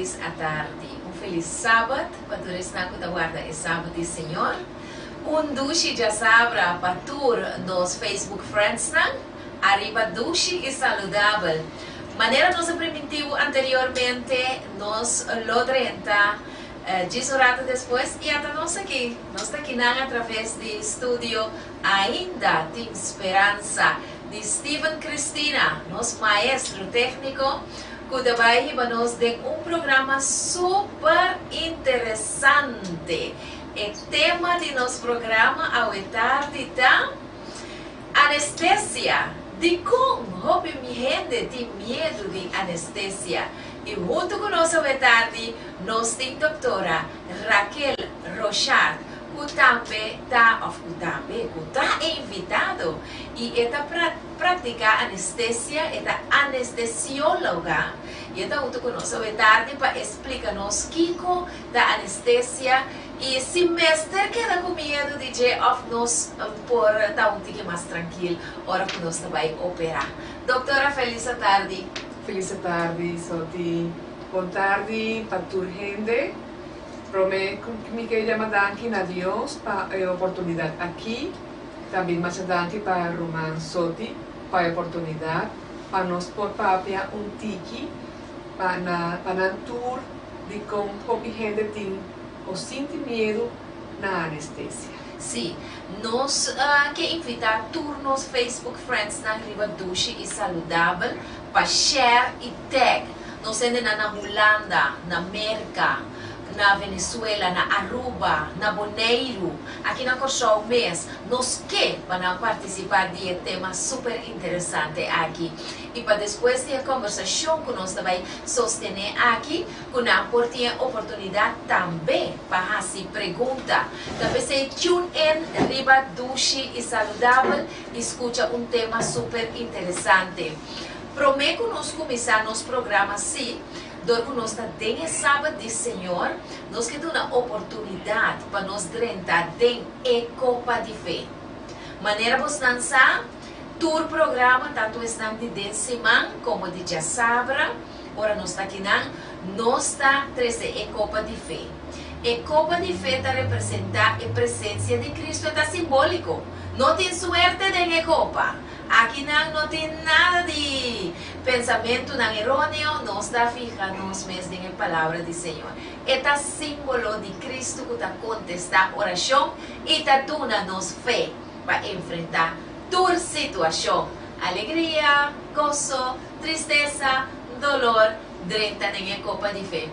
felis atardi, un felis sabat pa tur esnan ku ta warda e sabat di Señor. Un dushi djasabra pa tur nos Facebook friendsnan, ariba dushi i saludabel. Manera nos a priminti bo anteriormente, nos lo drenta djis un rato despues i ata nos aki. Nos ta kinan atraves di studio Ainda Tin Speransa di Steven Cristina, nos maestro tékniko, ku ta bai hiba nos den un programa super interesante. E tema di nos programa awe tardi ta, Anestesia, dikon hopi hende tin miedu di anestesia? I huntu ku nos awe tardi nos tin doktora Raquel Rochard ku tambe ta òf ku tambe ku ta e invitado i e ta praktiká anestesia, e ta anestesióloga i e ta huntu ku nos awe tardi pa e splika nos kiko ta anestesia i si mester keda ku miedu di dje òf nos por ta un tiki mas trankil ora ku nos ta bai operá. Doktora felis atardi. Felis atardi Soti. Bon tardi pa tur hende. Promé ku mi ke yama danki na Dios pa e oportunidat aki. Tambe masha danki pa ruman Soti pa e oportunidat pa nos por papia un tiki pa na pa nan tur dikon hopi hende tin o sinti miedu na anestesia. Sí, nos ke invitá tur nos Facebook friendsnan riba Dushi i Saludabel pa share i tag nos hendenan na Hulanda, na Merka, na Venezuela, na Aruba, na Boneiru, aki na Kòrsou mes. Nos ke pa nan partisipá di e tema super interesante aki i pa despues di e kòmbersashon ku nos ta bai sostené aki ku nan por tin e oportunidat tambe pa hasi pregunta. Ta p'esei tune in riba Dushi i Saludabel i skucha un tema super interesante. Promé ku nos kuminsá nos programa sí, dor ku nos ta den e Sabat di Señor, nos ke duna oportunidat pa nos drenta den e kopa di fe. Manera bosnan sa, tur programa, tantu esnan di den siman komo di djasabra, ora nos ta akinan, nos ta trese e kopa di fe. E kopa di fe ta representá e presensia di Kristu, e ta simbóliko. No tin suerte den e kopa. Akinan no tin nada di pensamentunan eróneo, nos ta fiha nos mes den e Palabra di Señor. E ta símbolo di Kristu ku ta kontestá orashon i ta duna nos fe pa enfrentá tur situashon. Alegria, goso, tristesa, dolor, drenta den e kopa di fe.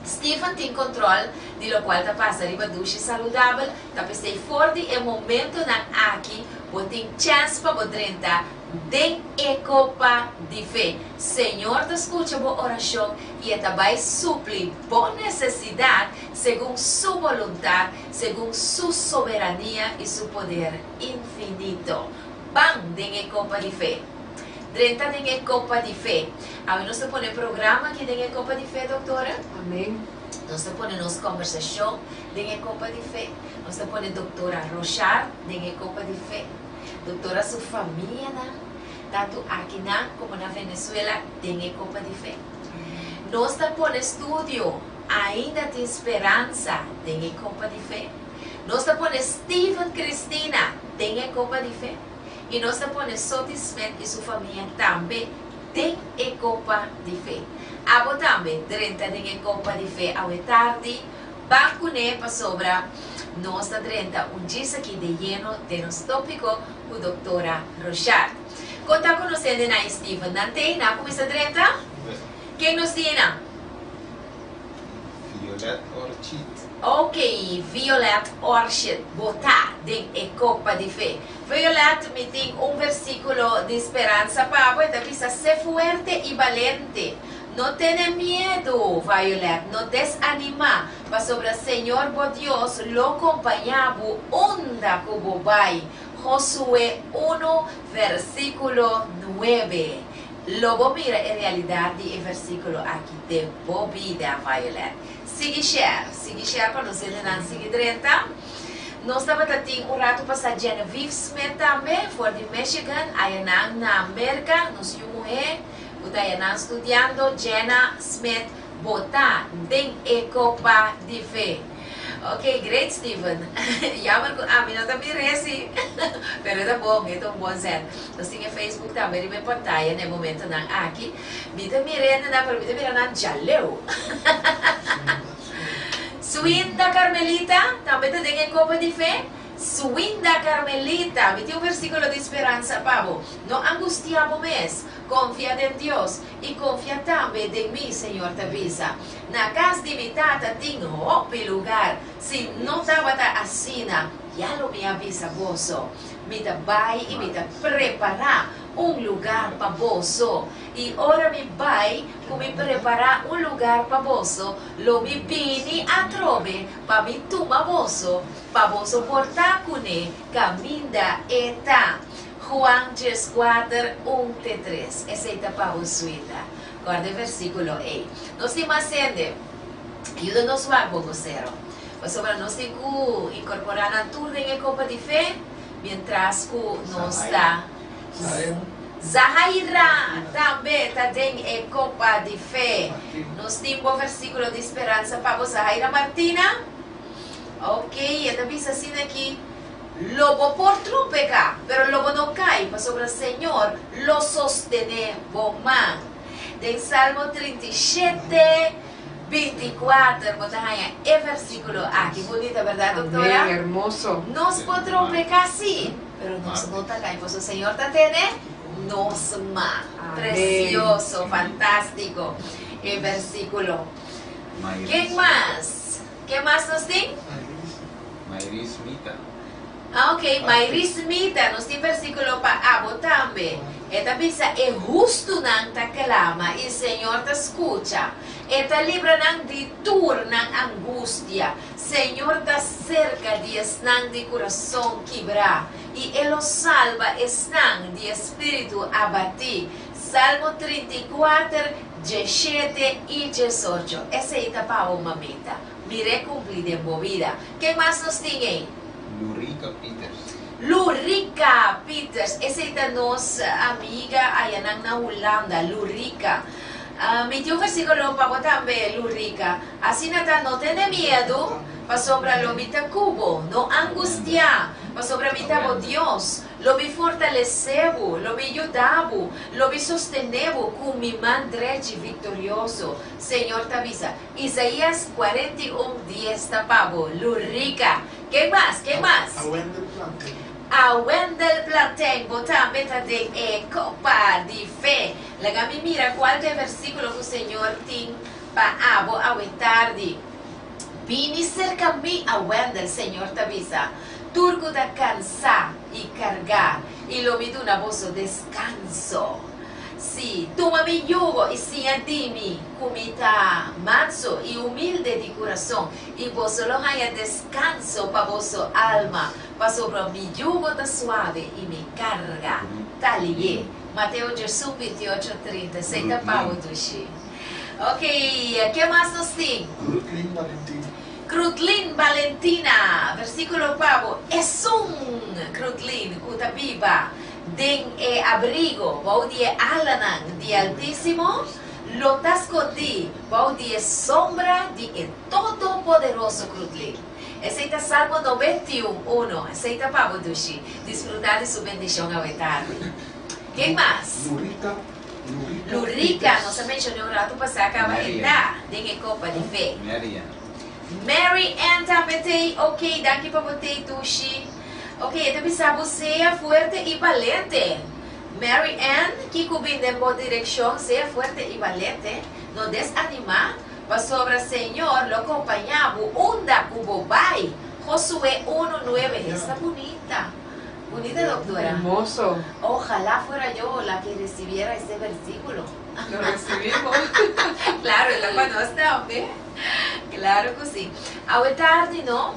Stephen tin control di locual ta pasa riba dushi saludabel, ta p'esey for di e momentonan aki bo tin chance pa bo drenta den e copa di fe. Señor ta scucha bo oracion y e ta bay supli bo necesidad segun su boluntad, segun su soberania y su poder infinito. Ban den e copa di fe. Drenta den e kopa di fe. Awe nos ta pone programa aki den e kopa di fe, doktora. Amen. Nos ta pone nos kombersashon den e kopa di fe. Nos ta pone doktora Roshard den e kopa di fe. Doktora su famianan, tantu akinan komo na Venezuela, den e kopa di fe. Nos ta pone studio Ainda Tin Speransa den e kopa di fe. Nos ta pone Steven Cristina den e kopa di fe. I nos ta pone Soti Smith i su famia tambe den e kopa di fe. Abo tambe drenta den e kopa di fe awe tardi, ban kuné pasobra nos ta drenta un djis aki de yeno den nos tópiko ku Doktora Rochard. Kon ta ku nos hende na i Steven? Nan t'ei? Nan a kuminsá drenta? Ken nos tin einan? Violet Orchid. Ok, Violet Orchid, bo ta den e kopa di fe. Violet, mi tin un versíkulo di speransa pa bo, e ta bisa, Sé fuerte i balente. No tene miedu, Violet, no desanimá, pasobra Señor bo Dios lo kompañá bo unda ku bo bai. Josué unu, versíkulo nuebe. Lo bo mira e realidat di e versíkulo aki den bo bida, Violet. Sigui share, sigui share pa nos hendenan sigui drenta. Nos tabata tin un ratu pasá Genevieve Smith tambe for di Michigan, ayanan na Merka, nos yu muhé ku ta ayanan studiando, Jenna Smith. Bo ta den e kopa di fe. Ok, great Steven. Jammer ku ami no ta mir'é si. Pero e ta bon, e ta un bon zet. Nos tin e Facebook tambe riba e pantaya na e momentonan aki. Mi ta mir'é nan, pero mi ta mira nan djaleu. Swinda Carmelita tambe ta den e kopa di fe. Swinda Carmelita, mi tin un versíkulo di speransa pa bo. No angustiá bo mes. Konfia den Dios. I konfia tambe den mi, Señor ta bisa. Na kas di mi Tata tin hopi lugar. Si no tabata asina, ya lo mi a bisa boso. Mi ta bai i mi ta prepará un lugar pa boso. I ora mi bai ku mi prepará un lugar pa boso, lo mi bini atrobe pa mi tuma boso, pa boso por ta kuné kaminda e ta. Juan 14, un te tres. Esei ta pa bo suita. Kòrda e versíkulo ei. Nos tin mas hende. Yuda nos wak bo bosero. Pasobra nos tin ku inkorporá nan tur den e kopa di fe, miéntras ku nos ta. Zahaira tambe ta den e kopa di fe. Nos tin bo versíkulo di speransa pa bo, Zahaira Martina. Ok, e ta bisa asina aki. Lo bo por tropeká, pero lo bo no kai, pasobra Señor lo sostené bo man. Den Salmo 37, 24 bo ta haña e versíkulo aki. Bunita, bèrdat, doktora? Amén, hermoso. Nos por tropeká, sí, pero nos no ta kai, pasobra Señor ta tene nos man. Amén. Presioso, fantástiko e versíkulo. Ken mas? Ken mas nos tin? Mayris Mita. Ah ok, Mayris Mita, nos tin versíkulo pa abo tambe. E ta bisa, E hustunan ta klama i Señor ta skucha. E ta libra nan di tur nan angustia. Señor ta serka di esnan di kurason kibrá, i E lo salba esnan di espíritu abatí. Salmo 34, 17 i 18. Esei ta pa abo, mamita. Mir'é kumpli den bo bida. Ken mas nos tin ei? Lurica Pieters. Lurica Pieters, esei ta nos amiga ayanan na Hulanda, Lurica. Mi tin un versíkulo pa bo tambe, Lurica. Asina ta, no tene miedu, pasobra lo mi ta ku bo. No angustiá, pasobra mi ta bo Dios. Lo mi fortalesé bo, lo mi yuda bo, lo mi sostené bo ku mi man drechi viktorioso. Señor ta bisa. Isaías 41, dies ta pa bo, Lurica. Ken mas? Ken mas? A Wendel Plantain. A Wendel Plantain, bo tambe ta den e kopa di fe. Laga mi mira kual ta e versíkulo ku Señor tin pa abo awe tardi. Bini serka mi, a Wendel, Señor ta bisa, tur ku ta kansá i kargá, i lo mi duna boso deskanso. Sí, tuma mi yugo i siña di mi, ku mi ta manso i humilde di kurason, i boso lo haña deskanso pa boso alma, pasobra mi yugo ta suave i mi karga ta lié. Mateo 11, 28, 30. Esei ta pa bo, Dushi. Ok, ke mas nos tin? Krutlin Valentina. Krutlin Valentina, versíkulo pa bo, Esun, Krutlin, ku ta biba Den e abrigo bou di e alanan di e Altísimo, lo ta skondí bou di e sombra di e Todopoderoso Krutlin. Esei ta Salmo 91, uno. Esei ta pa bo, dushi. Disfrutá di su bendishon awe tardi. Ken mas? Lurica, Lurica Lurica, Peters. nos a menshoné un ratu pasá kaba e ta den e kopa di fe. Mary Ann. Mary Ann tambe t'ei. Oké, danki pa bo t'ei, dushi. Ok, e ta bisa bo sea fuerte i balente. Mary Ann, kiko bin den bo direkshon? Sea fuerte i balente. No desanimá, pasobra Señor lo kompañá bo unda ku bo bai. Josué unu, nuebe. Esta bunita. Bunita, doktora. Hermoso. Ojalá fuera yo la que recibiera este versículo. Lo recibimos. Claro, e ta pa nos tambe. Claro cu si. Awe tardi no,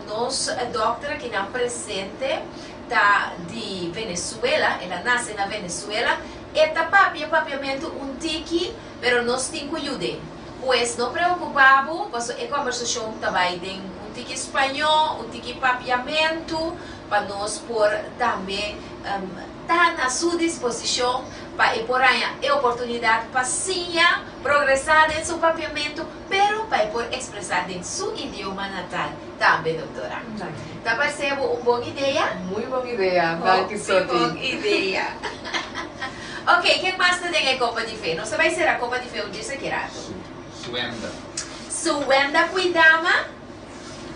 nos dokter akinan presente ta di Venezuela, el a nace na Venezuela, e ta papia papiamento un tiki, pero nos tin cu yud'e. Pues no preocupa bo, paso e conversacion ta bay den un tiki spañó, un tiki papiamento, pa nos por tambe ta na su disposicion. Pa e por haña e oportunidat pa siña, progresá den su papiamentu, pero pa e por ekspresá den su idioma natal tambe, doktora. Ta parsé bo un bon idea? Muy bon idea, danki Hopi bon Soti. idea. Ok, ken mas ta den e Kopa di Fe? Nos ta bai sera Kopa di Fe un djis aki rato. Suenda. Suenda Kuidama?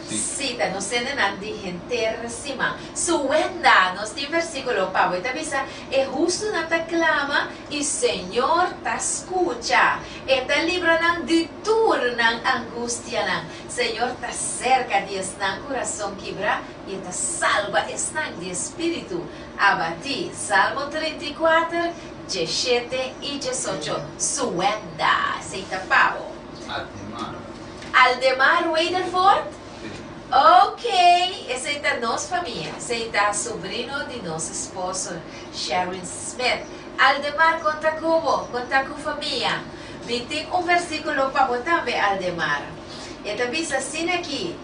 Sí. Sí, ta nos hendenan di henter siman. Suenda, nos tin versíkulo pa bo. E ta bisa, E hustunan ta klama i Señor ta skucha. E ta libra nan di tur nan angustianan. Señor ta serka di esnan kurason kibrá i e ta salba esnan di espíritu abatí. Salmo 34, 17 i 18. Suenda, esei ta pa bo. Aldemar. Aldemar Wedervoort? Sí. Ok, esei ta nos famia. Esei ta sobrino di nos esposo, Sherwin Smith. Aldemar, konta ku bo, konta ku famia. Mi tin un versíkulo pa bo tambe, Aldemar. E ta bisa asina aki,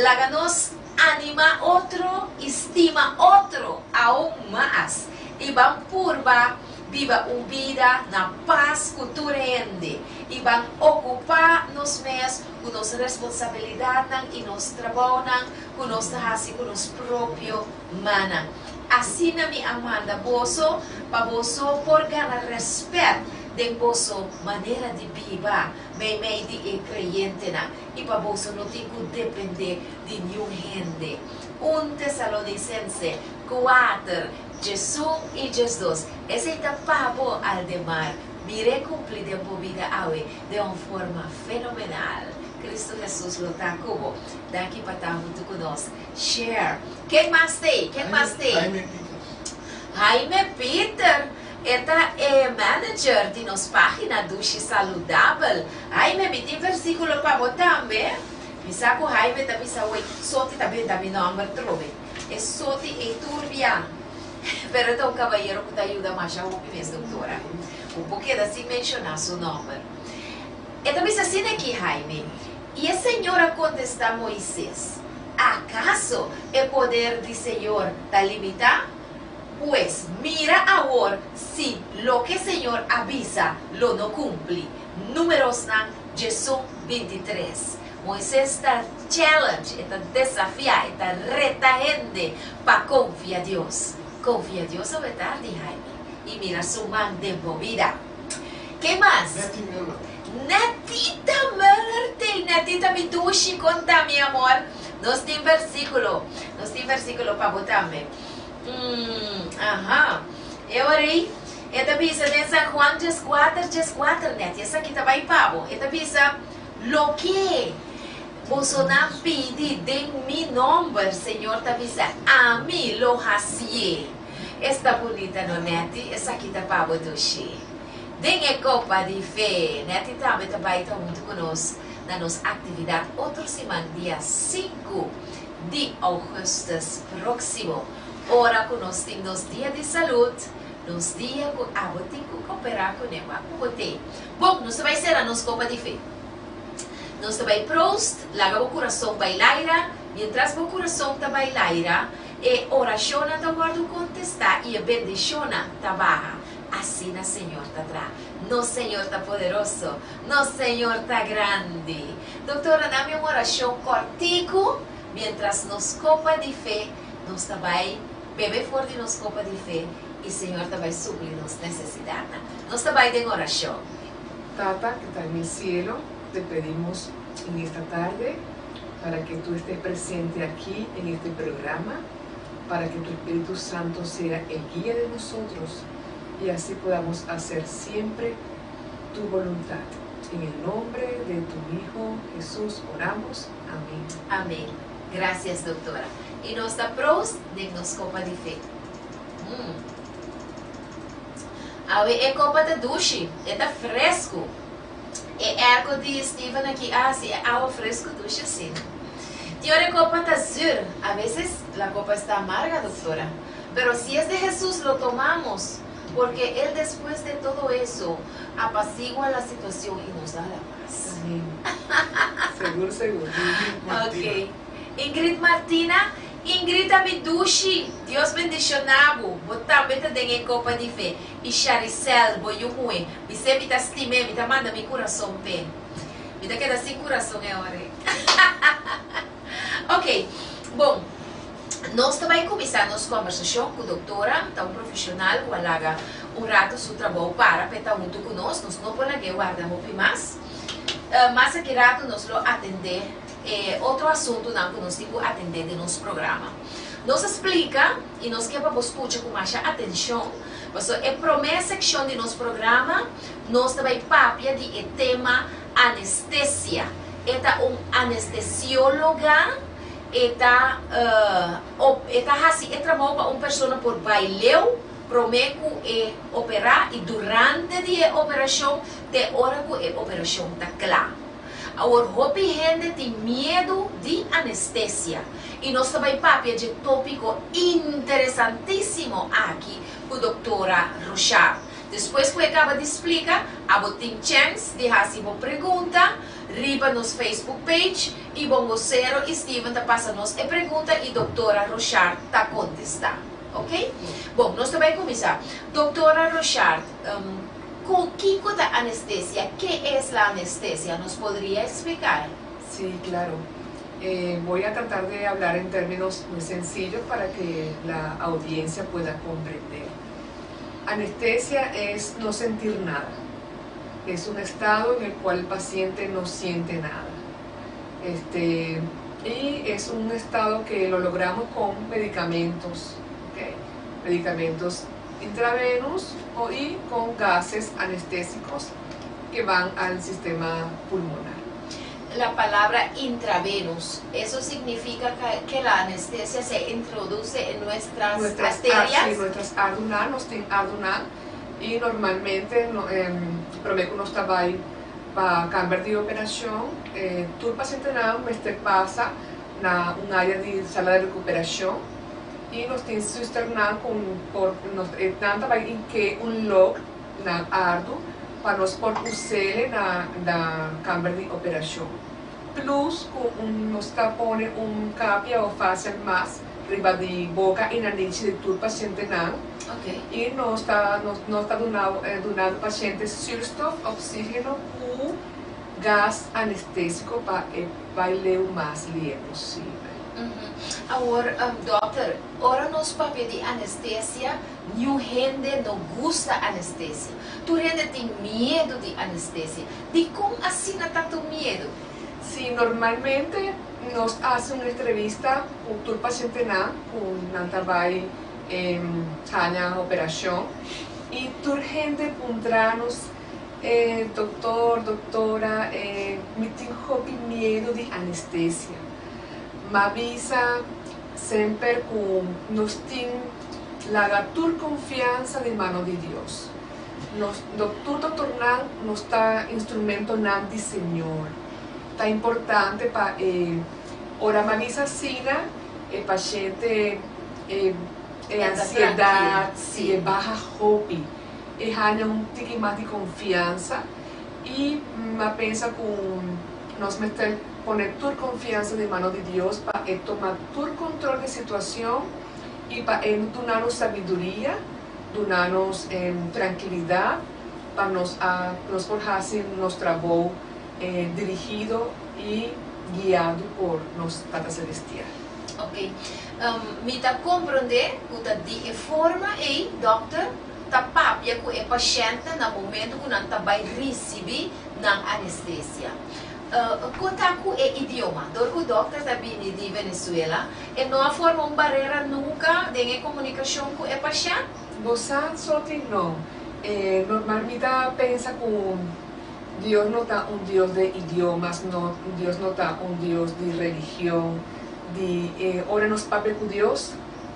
Laga nos animá otro i stima otro aun mas, i ban purba biba un bida na pas ku tur hende i ban okupá nos mes ku nos responsabilidatnan i nos trabounan ku nos ta hasi ku nos propio mannan. Asina mi a manda boso pa boso por gana rèspèt den boso manera di biba meimei di e kreyentenan i pa boso no tin ku dependé di niun hende. Un Tesalonisense kuater, 11 i 12. Esei ta pa bo, Aldemar. Mir'é kumpli den bo bida awe den un forma fenomenal. Kristu Hesus lo ta ku bo. Danki pa ta huntu ku nos. Share. Ken mas t'ei? Ken mas t'ei? Jaime Peters. Jaime Peter. E ta e manager di nos página Dushi Saludabel. Jaime, mi tin versíkulo pa bo tambe. Mi sa ku Jaime ta bisa, Wei, Soti ta benta mi nòmber trobe. E soti ei tur bian. Pero e ta un kabayero ku ta yuda masha hopi mes, doktora. Bo por keda sin menshoná su nòmber. E ta bisa asina aki, Jaime, I e Señor a kontestá Moises, Akaso e poder di Señor ta limitá? Pues, mira awor si loke Señor a bisa lo no kumpli. Númerosnan 11, 23. Moises ta challenge, e ta desafiá, e ta reta hende pa konfia Dios. Konfia Dios awe tardi, Jaime, i mira su man den bo bida. Ke mas? Nettie Muller. Netita Muller t'ei. Netita mi dushi, konta mi amor. Nos tin versíkulo. Nos tin versíkulo pa bo tambe. Mm, aha. E ora ei, e ta bisa den San Juan 14, 14, Nettie, esaki ta bai pa bo. E ta bisa. Loke bosonan pidi den mi nomber, Señor ta bisa, ami lo hacié. Esta bunita no, Nettie? Esaki ta pa bo dushi. Den e Copa di Fe, Nettie tambe ta bai ta huntu cu nos na nos actividad otro siman dia sinku di augustus proximo, ora cu nos tin nos Dia di Salud, nos dia cu abo tin cu coopera cune. Wak cu bo te. Bon, nos ta bai sera nos kopa di fe. Nos ta bai proost, laga bo kurason bai laira. Mientras bo kurason ta bai laira, e orashonnan ta wòrdu kontestá i e bendishonnan ta baha. Asina Señor ta traha. Nos Señor ta poderoso. Nos Señor ta grandi. Doktora, na mi un orashon kòrtiku mientras nos kopa di fe, nos ta bai bebe for di nos kopa di fe i Señor ta bai supli nos nesesidatnan. Nos ta bai den orashon. Tata que ta en el cielo, te pedimos en esta tarde para que tu estés presente aquí en este programa, para que tu Espíritu Santo sea el guía de nosotros y así podamos hacer siempre tu voluntad. En el nombre de tu Hijo Jesús oramos. Amén. Amén. Gracias, doctora. Y nos ta proost den nos copa di fe. Mm. Awe e kopa ta dushi, e ta fresku. E airco di Steven aki a hasi e awa fresku dushi asina. Tin ora e kopa ta zuur, a veces la copa esta amarga, doctora. Pero si es de Jesús lo tomamos, porque Él después de todo eso apacigua la situación y nos da la paz. Amén. Segur, segur. Ok. Ingrid Martina. Ingrita mi dushi, Dios bendishoná bo, bo tambe ta den e Kopa di Fe. I Sharicel, bo yu muhé, bis'é mi ta stim'é, mi ta manda mi kurason p'e. Mi ta keda sin kurason e ora ei. Ok, bon, nos ta bai kuminsá nos kòmbersashon ku doktora, ta un profeshonal ku a laga un ratu su trabou para p'e ta huntu ku nos, nos no por lag'é warda hopi mas. Mas aki ratu nos lo atendé e otro asuntunan ku nos tin ku atendé den nos programa. Nos a splika i nos ke pa bo skucha ku masha atenshon, pasobra e promé sekshon di nos programa nos ta bai papia di e tema anestesia. E ta un anestesióloga, e ta e ta hasi e trabou pa un persona por bai leu promé ku e operá i durante di e operashon te ora ku e operashon ta kla. Awor hopi hende tin miedu di anestesia i nos ta bai papia dje tópiko interesantísimo aki ku Doktora Rochard. Despues ku e kaba di splika, abo tin chèns di hasi bo pregunta riba nos Facebook page i Bongosero i Steven ta pasa nos e pregunta i Doktora Rochard ta kontestá. Oke? Bon, nos ta bai kuminsá. Doktora Rochard, Con kico ta anestesia? Qué es la anestesia? Nos podría explicar? Sí, claro. Eh, voy a tratar de hablar en términos muy sencillos para que la audiencia pueda comprender. Anestesia es no sentir nada. Es un estado en el cual el paciente no siente nada. Este, y es un estado que lo logramos con medicamentos, ¿okay? Medicamentos intravenous o y con gases anestésicos que van al sistema pulmonar. La palabra intravenous, eso significa que la anestesia se introduce en nuestras, nuestras arterias. Sí, nuestras adernan, nos tin adernan y normalmente no, promé ku nos ta bai pa kamber di operashon, tur pasientenan mester pasa na un área di sala di rekuperashon i nos tin zùsternan ku por nos nan ta bai inke un log na ardu pa nos por us'é na na kamber di operashon. Plus ku un nos ta pone un kapia o facial mask riba di boka i nanichi di tur pasientenan i nos ta nos ta duna dunando pasiente zuurstof, oxígeno, ku gas anestésiko pa e bai leu mas lie posibel. Awor, dòkter, ora nos papia di anestesia, niun hende no gusta anestesia. Tur hende tin miedu di anestesia. Dikon asina tantu miedu? Si, normalmente nos hasi un entrevista ku tur pasientenan ku nan ta bai haña operashon i tur hende puntra nos, E doktor, doktora, e mi tin hopi miedu di anestesia. M'a bisa semper ku nos tin laga tur konfiansa den mano di Dios. Nos tur doktornan nos ta instrumentonan di Señor. Ta importante pa e ora m'a bisa asina e pashente e e ansiedat si e baha hopi. E haña un tiki mas di konfiansa i m'a pensa ku nos mester pone tur konfiansa den mano di Dios pa e tuma tur kontrol di situashon i pa e duna nos sabiduria, duna nos trankilidat pa nos a nos por hasi nos trabou dirigido i guiado por nos Tata Selestial. Ok. Mi ta komprondé ku ta di e forma ei, dòkter, ta papia ku e pashèntnan na momentu ku nan ta bai risibí nan anestesia. Kon ta ku e idioma? Dor ku dòkter ta bini di Venezuela, e no a forma un barera nunka den e komunikashon ku e pashènt? Bo sa, Soti, no. E normal mi ta pensa ku Dios no ta un Dios de idiomas, no, Dios no ta un Dios di religion, di e ora nos papia ku Dios,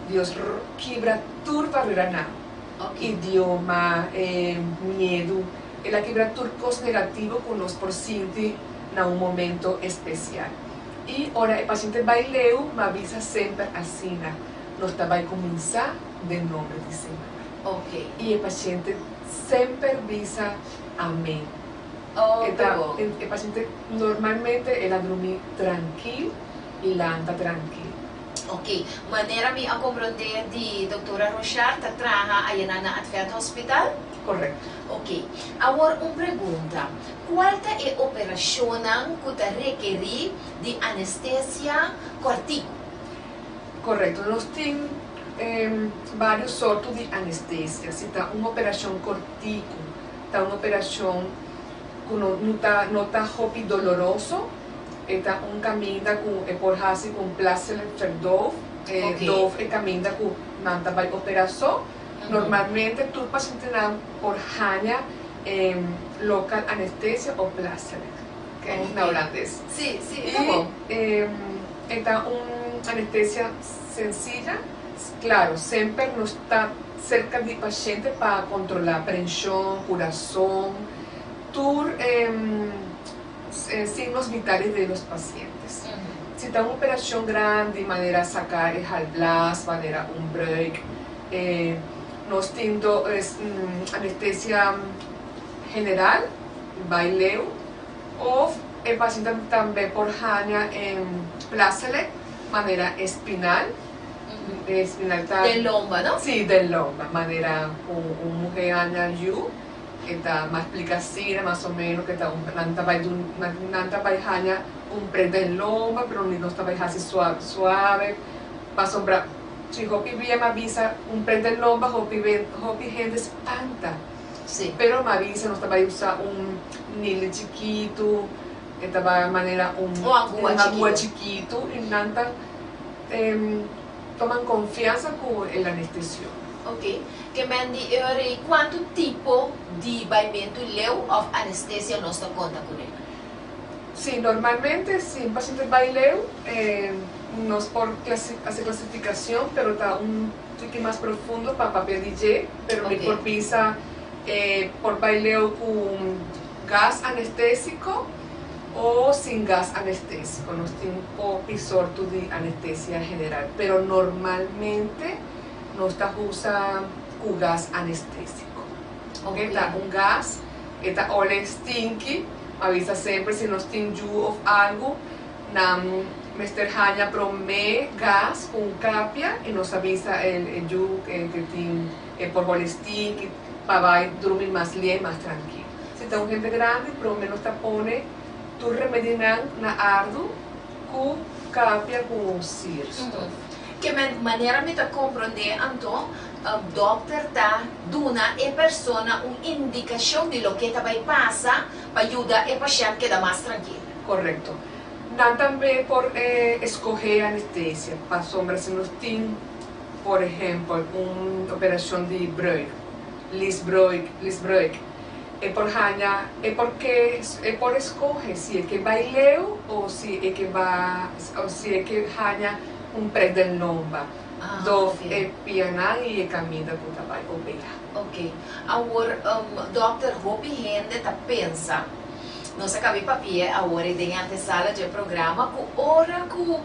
Dios kibra tur barreranan, idioma, e miedu, el a kibra tur kos negativo ku nos por sinti na un momento espesial. I ora e pasiente bai leu, m'a bisa semper asina, nos ta bai kuminsá den nomber di Señor. I e pasiente semper bisa amen. E ta, e pasiente normalmente el a drumi trankil i lanta trankil. Ok, manera mi a komprondé di doktora Rochard ta traha ayanan na Advent Hospital? Korekto. Ok, awor un pregunta, kual ta e operashonnan ku ta rekerí di anestesia kòrtiku? Korekto, nos tin vários sorto di anestesia. Si ta un operashon kòrtiku, ta un operashon ku no no ta no ta hopi doloroso, e ta un kaminda ku e por hasi ku un plaatselijk verdoof, e doof e kaminda ku nan ta bai operá so. Normalmente tur pashentenan por haña e lokal anestesia o plaatselijk, ke na hulandes. I e ta un anestesia sensilla, klaro semper nos ta serka di pashente pa kontrolá prenshon, kurason, tur e signos vitales de los pacientes. Si ta un operacion grandi manera saca e halblas, manera un breuk, nos tin anestesia general, bay leu, of e paciente tambe por haña plaatselijk manera espinal, espinal ta. Den lomba, no? Si, den lomba, manera cu un muher haña yu. E ta mas splica asina mas o menos ke ta un nan ta bai dun nan ta bai haña un prenda en lomba pero ni nos ta bai hasi suave suave pasobra si hopi bia mi a bisa un prenda en lomba hopi be hopi hende spanta Sí. pero mi a bisa nos ta bai usa un nili chikitu e ta bai manera un Un agua un agua chikitu. chikitu y nan ta toman confiansa cu el anestesio. Ok. Ke men di e ora ei kuantu tipo di baimentu leu òf anestesia nos ta konta kuné? Sí, normalmente si un paciente bai leu nos por hasi klasifikashon pero ta un tiki mas profundo pa papia di dje, pero mi por bisa por bai leu ku gas anestésiko o sin gas anestésiko. Nos tin hopi sorto di anestesia general pero normalmente Nos ta usa ku gas anestésiko. E ta un gas, e ta ole stinky, ma bisa semper si nos tin yu òf algu, nan mester haña promé gas ku un kapia i nos ta bisa e yu ke tin e por hole stinky pa bai drumi mas lie, mas trankil. Si ta un hende grandi promé nos ta pone tur remedinan na ardu ku kapia ku sierstof. Ke manera mi ta komprondé anto, dòkter ta duna e persona un indikashon di loke ta bai pasa pa yuda e pashènt keda mas trankil. Korekto. Nan tambe por eskohé anestesia pasobra si nos tin, por ehèmpel, un operashon di breuk, liesbreuk, liesbreuk, e por haña, e por ke, e por eskohe si e ke bai leu o si e ke ba, o si e ke haña un prek den lomba, dof e pianan i e kaminda ku ta bai operá. Ok. Awor, dòkter, hopi hende ta pensa, nos a kabi papia awor den e antesala dje programa, ku ora ku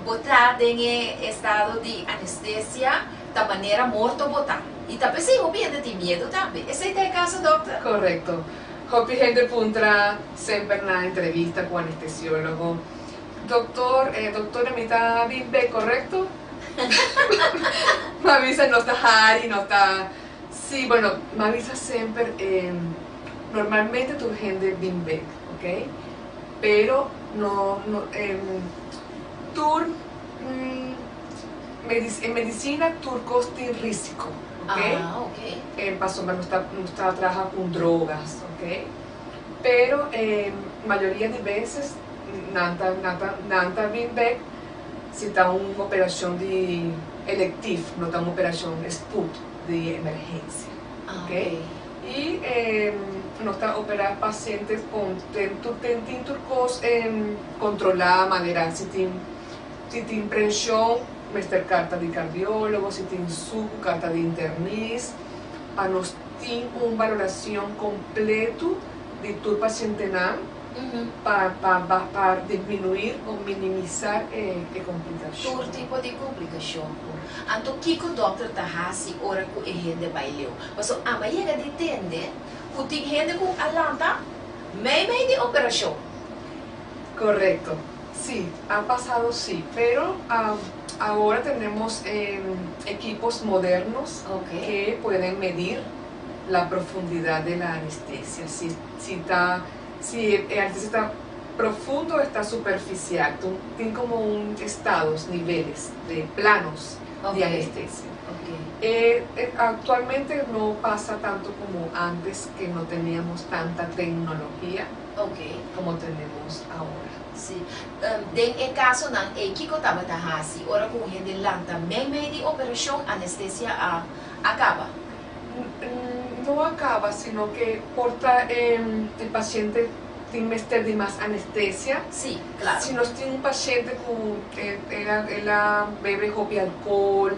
bo ta den e estado di anestesia ta manera morto bo ta. I ta p'esei hopi hende tin miedu tambe. Esei ta e kaso, dòkter? Korekto. Hopi hende puntra semper na entrevista ku anestesiólogo, Doktor, e doktor mi ta bin bek korekto? Mi a bisa no ta hari, no ta, si, bueno, mi a bisa semper normalmente tur hende bin bek, ok, pero no, no tur en medicina tur kos tin risiko, ok, pasobra nos ta, nos ta traha ku drogas, ok, pero mayoria di beses. Nan ta nan ta nan ta bin bek si ta un operacion di electief, no ta un operacion spoed di emergencia. Ok. Y nos ta opera pacientes con ten tur ten tin tur cos controla manera si tin si tin presion mester carta di cardiologo, si tin sucu carta di internis pa nos tin un valoracion completo di tur pacientenan. Pa pa disminuir o minimisar e e komplikashon. Tur tipo di komplikashon. Anto kiko dòkter ta hasi ora ku e hende bai leu? Pasobra amo a yega di tende ku tin hende ku a lanta mei mei di operashon. Korekto. Sí, ha pasado sí, pero ahora tenemos equipos modernos que pueden medir la profundidad de la anestesia. Si, si, ta, si e anestesia ta profundo, ta superficial. Tin como un estados, niveles de planos di anestesia. Actualmente no pasa tanto como antes, que no teníamos tanta tecnología como tenemos ahora. Si. Den e casonan ey kico tabata haci ora cu un hende lanta mei di operacion, anestesia a caba? No a caba, sino que por ta e paciente tin mester di mas anestesia. Si nos tin un paciente cu el a bebe hopi alcohol,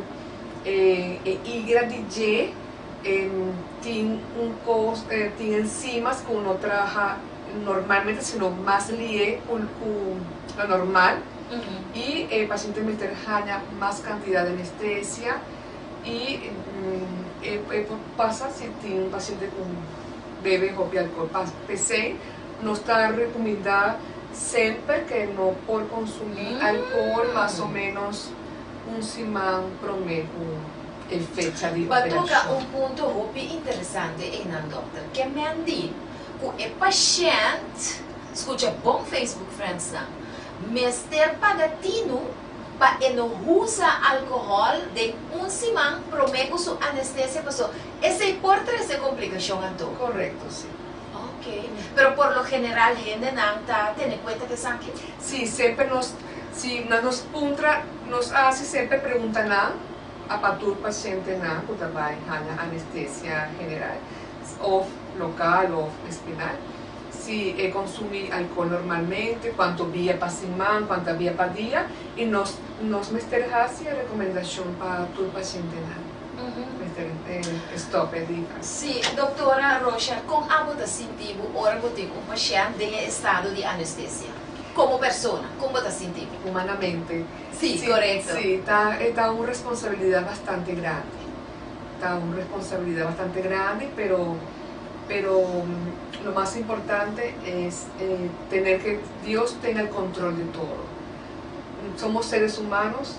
e higra di dje tin un cos, tin enzimas cu no traha normalmente, sino mas lihe cu lo normal. Y e paciente mester haya mas cantidad di anestesia y e por pasa si tin un paciente cu bebe hopi alcohol. P'esey nos ta recomenda semper cu no por consumi alcohol mas o menos un siman prome cu e fecha di B'a toca operacion. Un punto hopi interesante eynan, dokter. Kemen di cu e pashent, scucha bon, Facebook friends nan, mester paga tinu pa e no usa alcohol den un siman prome cu su anestesia, paso esey por trece complicacion anto. Correcto, si. Ok. Pero por lo general hendenan ta tene cuenta cu esaki? Si, semper nos, si na nos puntra, nos haci semper pregunta nan, a pa tur pacientenan cu ta bay haya anestesia general, of local of espinal, si e consumi alcohol normalmente, cuanto dia pa siman, cuanto dia pa dia, y nos mester haci recomendacion pa tur pacientenan. Mester stop di Si, doctora Rocha, con abo ta sinti bo ora cu tin un pashent den estado di anestesia? Como persona, con bo ta sinti bo? Humanamente. Si, correcto. Si, ta un responsabilidad bastante grandi. Ta un responsabilidad bastante grandi, pero lo más importante es tener que Dios tenga el control de todo. Somos seres humanos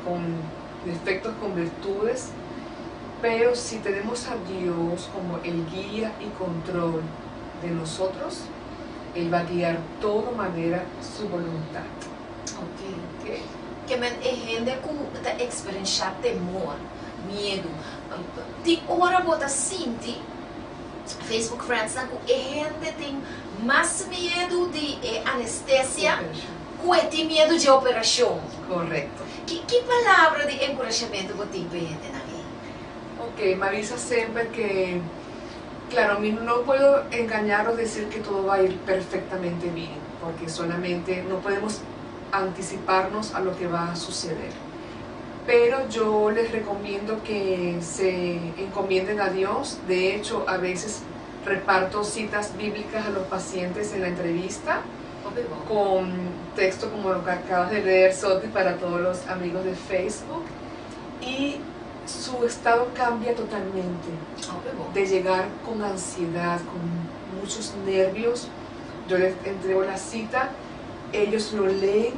con defectos, con virtudes, pero si tenemos a Dios como el guía y control de nosotros, Él va a guiar todo manera su voluntad. Ok? Kemen e hende cu ta experiencia temor, miedo. Tin ora bo ta sinti, Facebook friends, cu e hende tin mas miedo di e anestesia cu e tin miedo di operacion. Correcto. Ki palabra di encurashamento bo tin pa e hendenan ey? Ok, Marisa, semper que, claro, a mí no puedo engañar o decir que todo va a ir perfectamente bien, porque solamente no podemos anticiparnos a lo que va a suceder. Pero yo les recomiendo que se encomienden a Dios. De hecho, a veces reparto citas bíblicas a los pacientes en la entrevista con texto como lo que acabas de leer, Soti, para todos los amigos de Facebook. Y su estado cambia totalmente. De llegar con ansiedad, con muchos nervios, yo les entrego la cita, ellos lo leen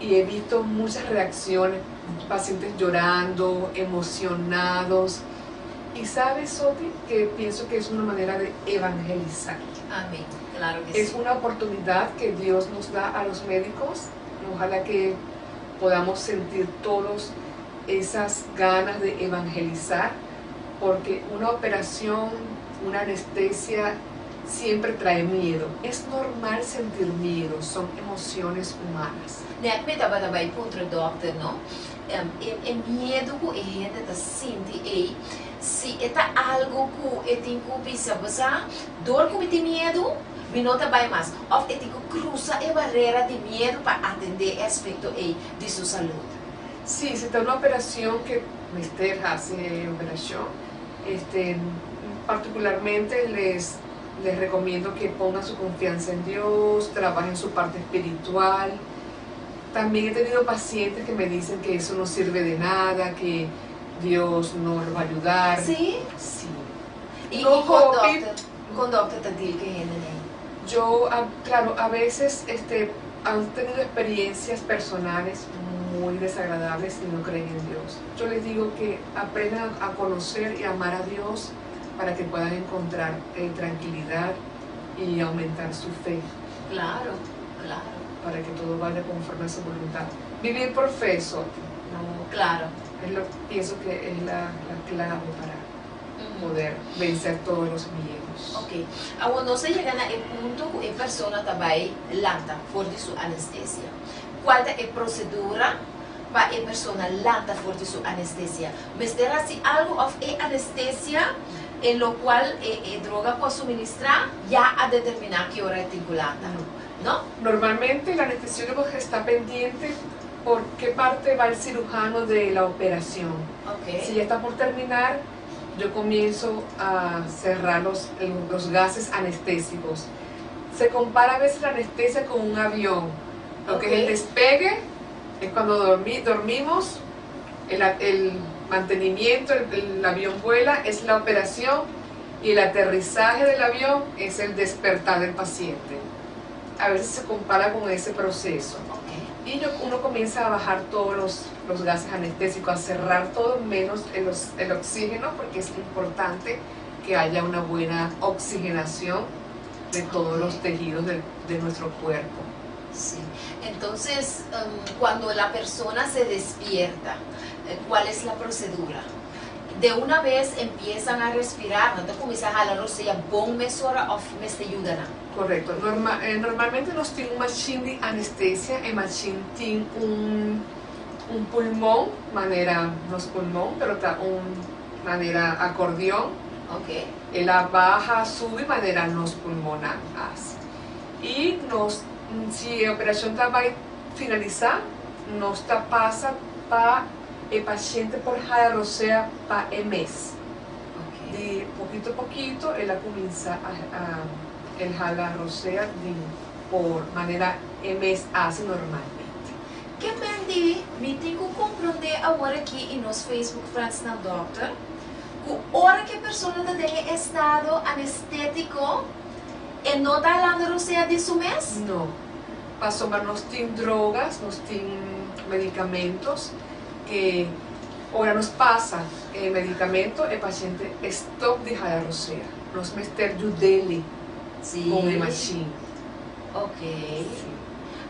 y he visto muchas reacciones, pacientes llorando, emocionados. Y sabes, Soti, que pienso que es una manera de evangelizar. Amén, claro que Es sí. una oportunidad que Dios nos da a los médicos. Ojalá que podamos sentir todos esas ganas de evangelizar, porque una operación, una anestesia, siempre trae miedo. Es normal sentir miedo, son emociones humanas. Net mi tabata bay puntra dokter, no? E miedo cu e hende ta sinti ey, si e ta algo cu e tin cu bisa, basa, dor cu mi tin miedo, mi no ta bay mas. Of e tin cu crusa e barera di miedo pa atende e aspecto ey di su salud. Sí, si ta una operación que mester hace operación, particularmente les recomiendo que pongan su confianza en Dios, trabajen su parte espiritual. También he tenido pacientes que me dicen que eso no sirve de nada, que Dios no los va a ayudar. Si? Sí. Y, No, y con hopi. dokter, con dokter ta deal cu hende ey? Yo, claro, a veces. Han tenido experiencias personales muy desagradables y no creen en Dios. Yo les digo que aprendan a conocer y amar a Dios para que puedan encontrar tranquilidad y aumentar su fe. Para que todo vaya conforme a su voluntad. Vivir por fe, Soti. No, Es lo, pienso que es la clave para poder vencer todos los miedos. Ok. Awor nos a yega na e punto ku e persona ta bai lanta for di su anestesia. Kua ta e prosedura pa e persona lanta for di su anestesia? Mester hasi algu òf e anestesia, en lo kual e droga ku a suministrá, ya a determiná ki ora e tin ku lanta? No? Normalmente el anestesiólogo está pendiente por qué parte va el cirujano de la operación. Si ya está por terminar, yo comienzo a cerrar los gases anestésicos. Se compara a veces la anestesia con un avión. Lo que es el despegue es cuando dormimos, el mantenimiento, el avión vuela, es la operación, y el aterrizaje del avión es el despertar del paciente. A veces se compara con ese proceso. Y uno comienza a bajar todos los gases anestésicos, a cerrar todo menos el oxígeno, porque es importante que haya una buena oxigenación de todos los tejidos de nuestro cuerpo. Sí. Entonces, cuando la persona se despierta, ¿cuál es la procedura? De una vez empiezan a respirar, nan ta kuminsá hala rosea bon mesora òf mester yuda nan? Korekto. Normalmente nos tin un machine di anestesia. E machine tin un pulmon, manera nos pulmon, pero ta un manera acordeón. El a baha, subi manera nos pulmonnan hasi. I nos, si e operashon ta bai finalisá, nos ta pasa pa e pashente por hala rosea pa e mes. Di pokito pokito el a kuminsá a el hala rosea di por manera e mes hasi normalmente. Ke men di mi tin ku komprondé awor aki i nos Facebook friends nan dòkter ku ora ku e persona ta den e estado anestétiko e no ta halando rosea di su mes? No. Pasobra nos tin drogas, nos tin medicamentos que ora nos pasa e medicamento e paciente stop di hala rosea. Nos mester yud'e con e machine.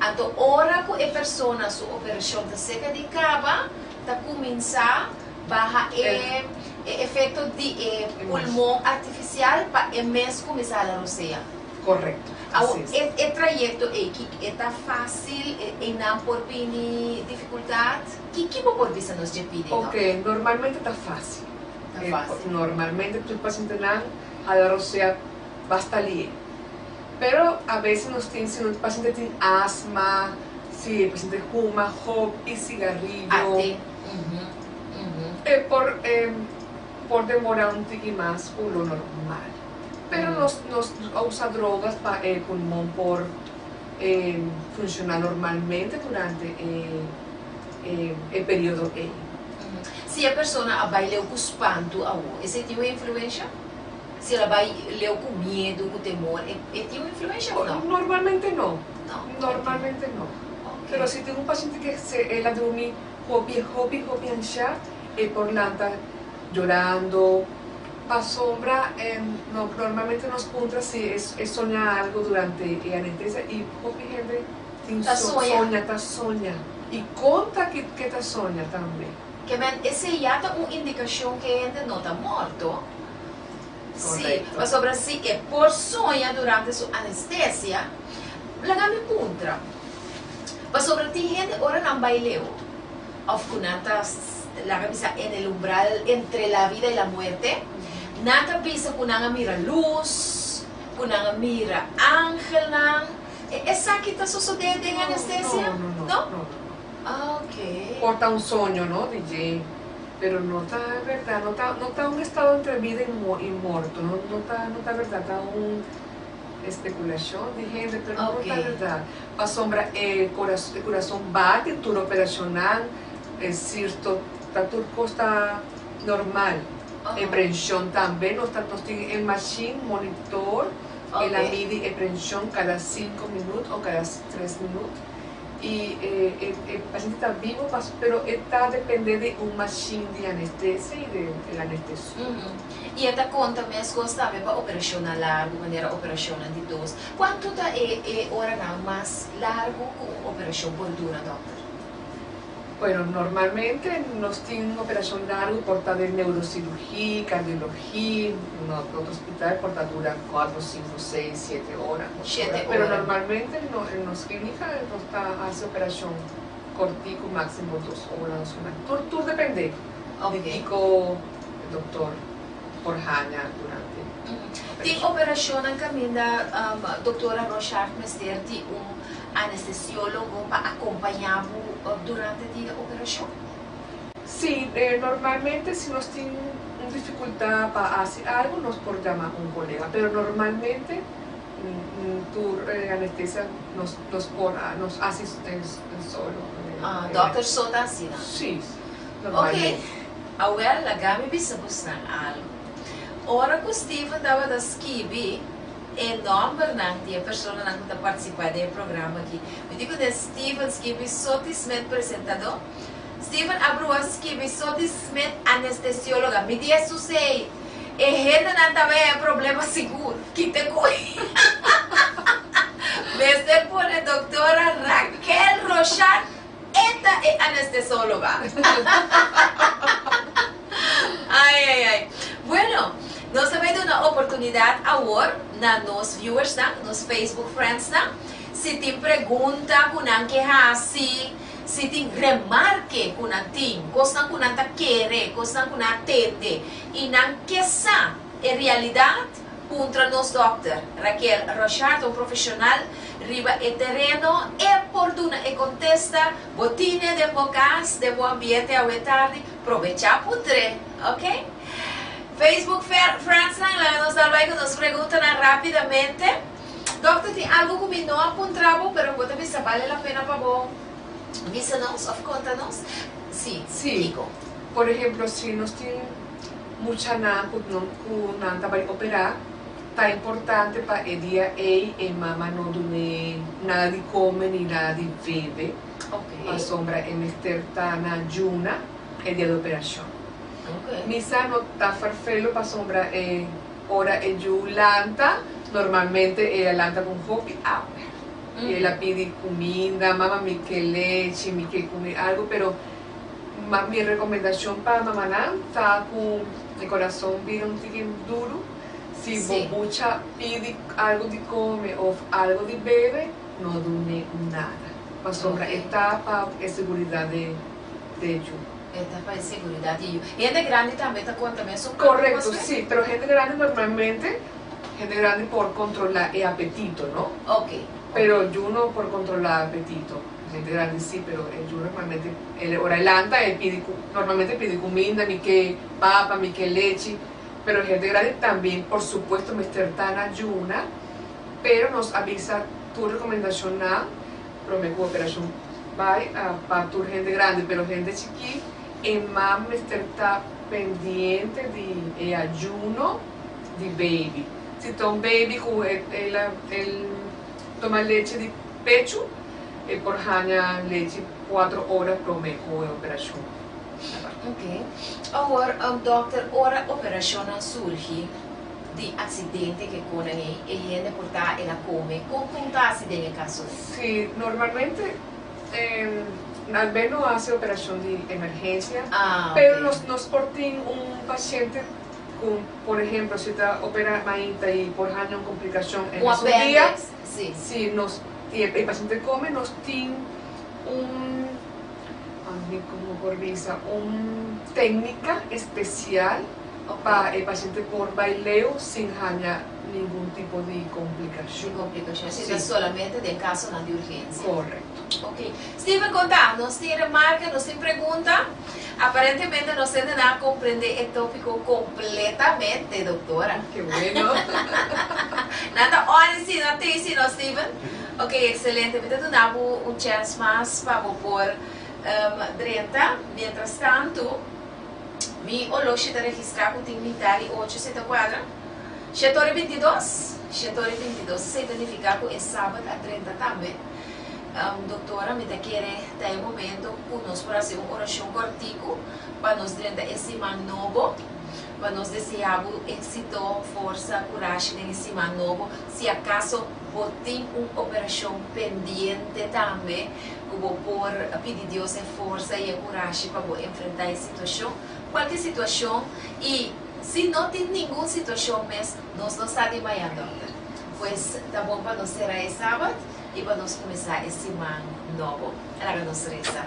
Anto ora ku e persona su operashon ta serka di kaba, ta kuminsá baha e efekto di e pulmon artifisial pa e mes kuminsá hala rosea. Korekto. Awor, e trayekto ei, ki e ta fásil, einan por bini difikultat? Ki bo por bisa nos dje pidi, no? Ok, normalmente ta fásil. Ta fásil. Normalmente tur pasientenan hala rosea basta lié. Pero a veces nos tin, si un pasiente tin asma, si e pasiente huma hopi sigarillo, Ate. E por demora un tiki mas ku lo normal. Pero nos a usa drogas pa e pulmon por funshoná normalmente durante e periodo ei. Si e persona a bai leu ku spantu awor, esei tin un influensha? Si el a bai leu ku miedu, ku temor, e tin un influensha òf no? Normalmente no. No. Normalmente no. Pero si tin un paciente que se el a drumi hopi hopi hopi anshá, e por lanta llorando. Pasobra no, normalmente nos puntra si e soña algo durante e anestesia y hopi hende tin Ta soña. Soña, ta soña. Y konta ke ta soña tambe. Ke men esei ya ta un indikashon ku e hende no ta morto. Sí, pasobra si e por soña durante su anestesia, laga mi puntra. Pasobra tin hende ora nan bai leu òf ku nan ta laga bisa en el umbral entre la vida y la muerte, nan ta bisa ku nan a mira lus, ku nan a mira angelnan. Esaki ta sosodé den anestesia? No, no, no. No? No. Ah, ok. Por ta un soño, no, DJ? Pero no ta bèrdat, no ta un estado entre bida y morto, no, no ta bèrdat, ta un espekulashon di hende, pero no ta bèrdat. Pasobra e kurason bate, tur operashonal, e sierto, ta tur kos ta normal. E preshon tambe, nos tin e machine monitor. El a midi e prenshon kada 5 minüt o kada 3 minüt i e pashente ta bibu pero e ta depende di un mashin di anestesia i di el anestesiólogo. I e ta konta meskos tambe pa operashonnan largu manera operashonnan di dos. Kuantu ta e oranan mas largu ku un operashon por dura, dòkter? Bueno, normalmente nos tin un operacion largo por ta den neurocirugía, cardiología, na otro hospital por ta dura 4, 5, 6, 7 ora, ocho ora. 7 Pero ora. Normalmente no, en nos clínica nos ta haci operacion cortico, máximo 2 ora, 2 ora. Tur depende di kico e doctor por haña durante Tin operacion. Operacionnan caminda doctora Rochard mester di un anestesiólogo pa acompañá bo durante di e operacion? Sí, normalmente si nos tin un dificultad pa haci algo nos por llama un colega, pero normalmente tur anestesia nos por nos haci solo. Ah, dokter so ta asina? Sí, Ok, normalmente. Awel laga mi bisa bosnan algo. Ora cu Steven tabata skibi e nombernan di e personanan cu ta participa den e programa aki, mi di cu den Steven skibi Soti Smith presentador, Steven a brua skibi Soti Smith anestesiologa. Mi di e susey, e hendenan ta bay haya problema sigur. Kita cu mester pone doctora Raquel Rochard. E ta e anestesóloga. Ai, ai, ai. Bueno, nos ta bay duna oportunidad awor na nos viewersnan, nos Facebook friendsnan, si tin pregunta cu nan ke haci, si tin remarke cu nan tin, cosnan cu nan ta kere, cosnan cu nan a tende y nan ke sa e realidad, Puntra nos dòkter, Raquel Rochard, un profeshonal riba e tereno, e por duna e kontesta. Bo tine den bo kas, den bo ambiente awe tardi, probechá puntr'é, ok? Facebook friendsnan, laga nos dal bai ku nos preguntanan rápidamente. Dòkter, tin algu ku mi no a puntra bo, pero bo ta bisa bale la pena pa bo bisa nos òf konta nos? Sí, Sí. kiko? Por ehemplo, si nos tin Muchanan ku no ku nan ta bai operá, ta importante pa e dia ei e mama no dun'é nada di kome ni nada di bebe, pasobra e mester ta na yuna e dia di operashon. Misa no ta ferfelo pasobra e ora e yu lanta, normalmente e a lanta ku hopi hamber i el a pidi kuminda, mama mi ke lechi, mi ke kume algu, pero Ma mi recomendacion pa mamanan ta cu e corazon bira un tiki duro, si bo bucha pidi algo di come of algo di bebe, no dune nada, pasobra e ta pa e seguridad de yu. E ta pa e seguridad di yu. Hende grandi tambe ta conta mesun cosa? Correcto, si, pero hende grandi normalmente, hende grandi por controla e apetito, no? Pero yu no por controla apetito. Hende grandi si, pero e yu normalmente el ora e lanta e pidi cu normalmente pidi cuminda, mi ke papa, mi ke lechi, pero hende grandi tambien por supuesto mester ta na yuna, pero nos a bisa tur recomendacionnan prome cu operacion bay pa tur hende grandi, pero hende chiki e mam mester ta pendiente di e ayuno di baby, si ta un baby cu el toma lechi di pechu. E por haña lechi cuatro ora prome cu e operacion. Ok. Awor, dokter, ora operacionnan surgi di accidente ke konan ei, e hende por ta el a come, con con ta haci den e caso ei? Si, normalmente Albert no haci operacion di emergencia, pero nos nos por tin un paciente cu, por ehemplo, si ta opera mainta y por haña un complicacion en Un esun dia, appendix, si. Si nos i e paciente come nos tin un, mi como por bisa, un tecnica especial pa e paciente por bay leu sin haña ningun tipo di complicacion. Di complicacion, si ta solamente den casonan di urgencia. Correcto. Ok. Steven conta, nos tin remarke, nos tin pregunta. Aparentemente nos hendenan a comprende e topico completamente, doctora. Ke bueno. Nan ta on si, nan tei si no, Steven? Ok, excelente. Mi ta duna bo un chance mas pa bo por drenta. Mientras tanto, mi oloshi ta registra cu tin mitad di ocho, si ta cuadra? Shetori 22, shetori 22, esei ta nifiká ku e sabat a drenta tambe. Doktora, mi ta kere ta e momento ku nos por hasi un orashon kòrtiku pa nos drenta e siman nobo, pa nos deseá bo éksito, forsa, kurashi den e siman nobo. Si akaso bo tin un operashon pendiente tambe, ku bo por pidi Dios e forsa i e kurashi pa bo enfrentá e situashon, kualke situashon, i si no tin ningun situashon mes, nos no sa di mañan, dòkter. Pues ta bon pa nos sera e sabat. I pa nos kuminsá e siman nobo. Laga nos resa.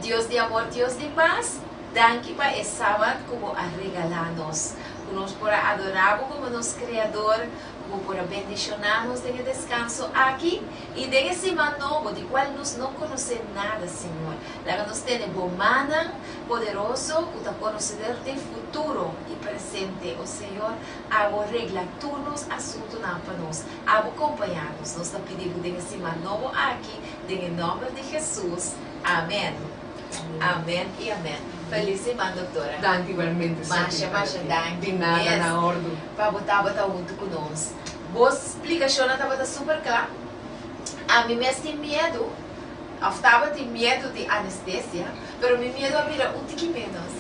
Dios di amor, Dios di pas, danki pa e Sabat ku Bo a regalá nos, ku nos por a adorá Bo komo nos Kreador, ku Bo por a bendishoná nos den e deskanso aki i den e siman nobo di kual nos no konosé nada, Señor. Laga nos tene Bo mannan poderoso ku ta konosedor di futuro i presente. O Señor, abo regla tur nos asuntunan pa nos. Abo kompañá nos. Nos ta pidi bo den e siman nobo aki, den e nòmber di Hesus. Amèn. Amèn i amèn. Felis siman, doktora. Danki igualmente, Sophie. Masha, masha danki. Di nada, na ordu. Pa bo tabata huntu ku nos. Bo splikashonnan tabata super kla. Ami mes tin miedu, òf tabatin miedu di anestesia, pero mi miedu a bira un tiki ménos.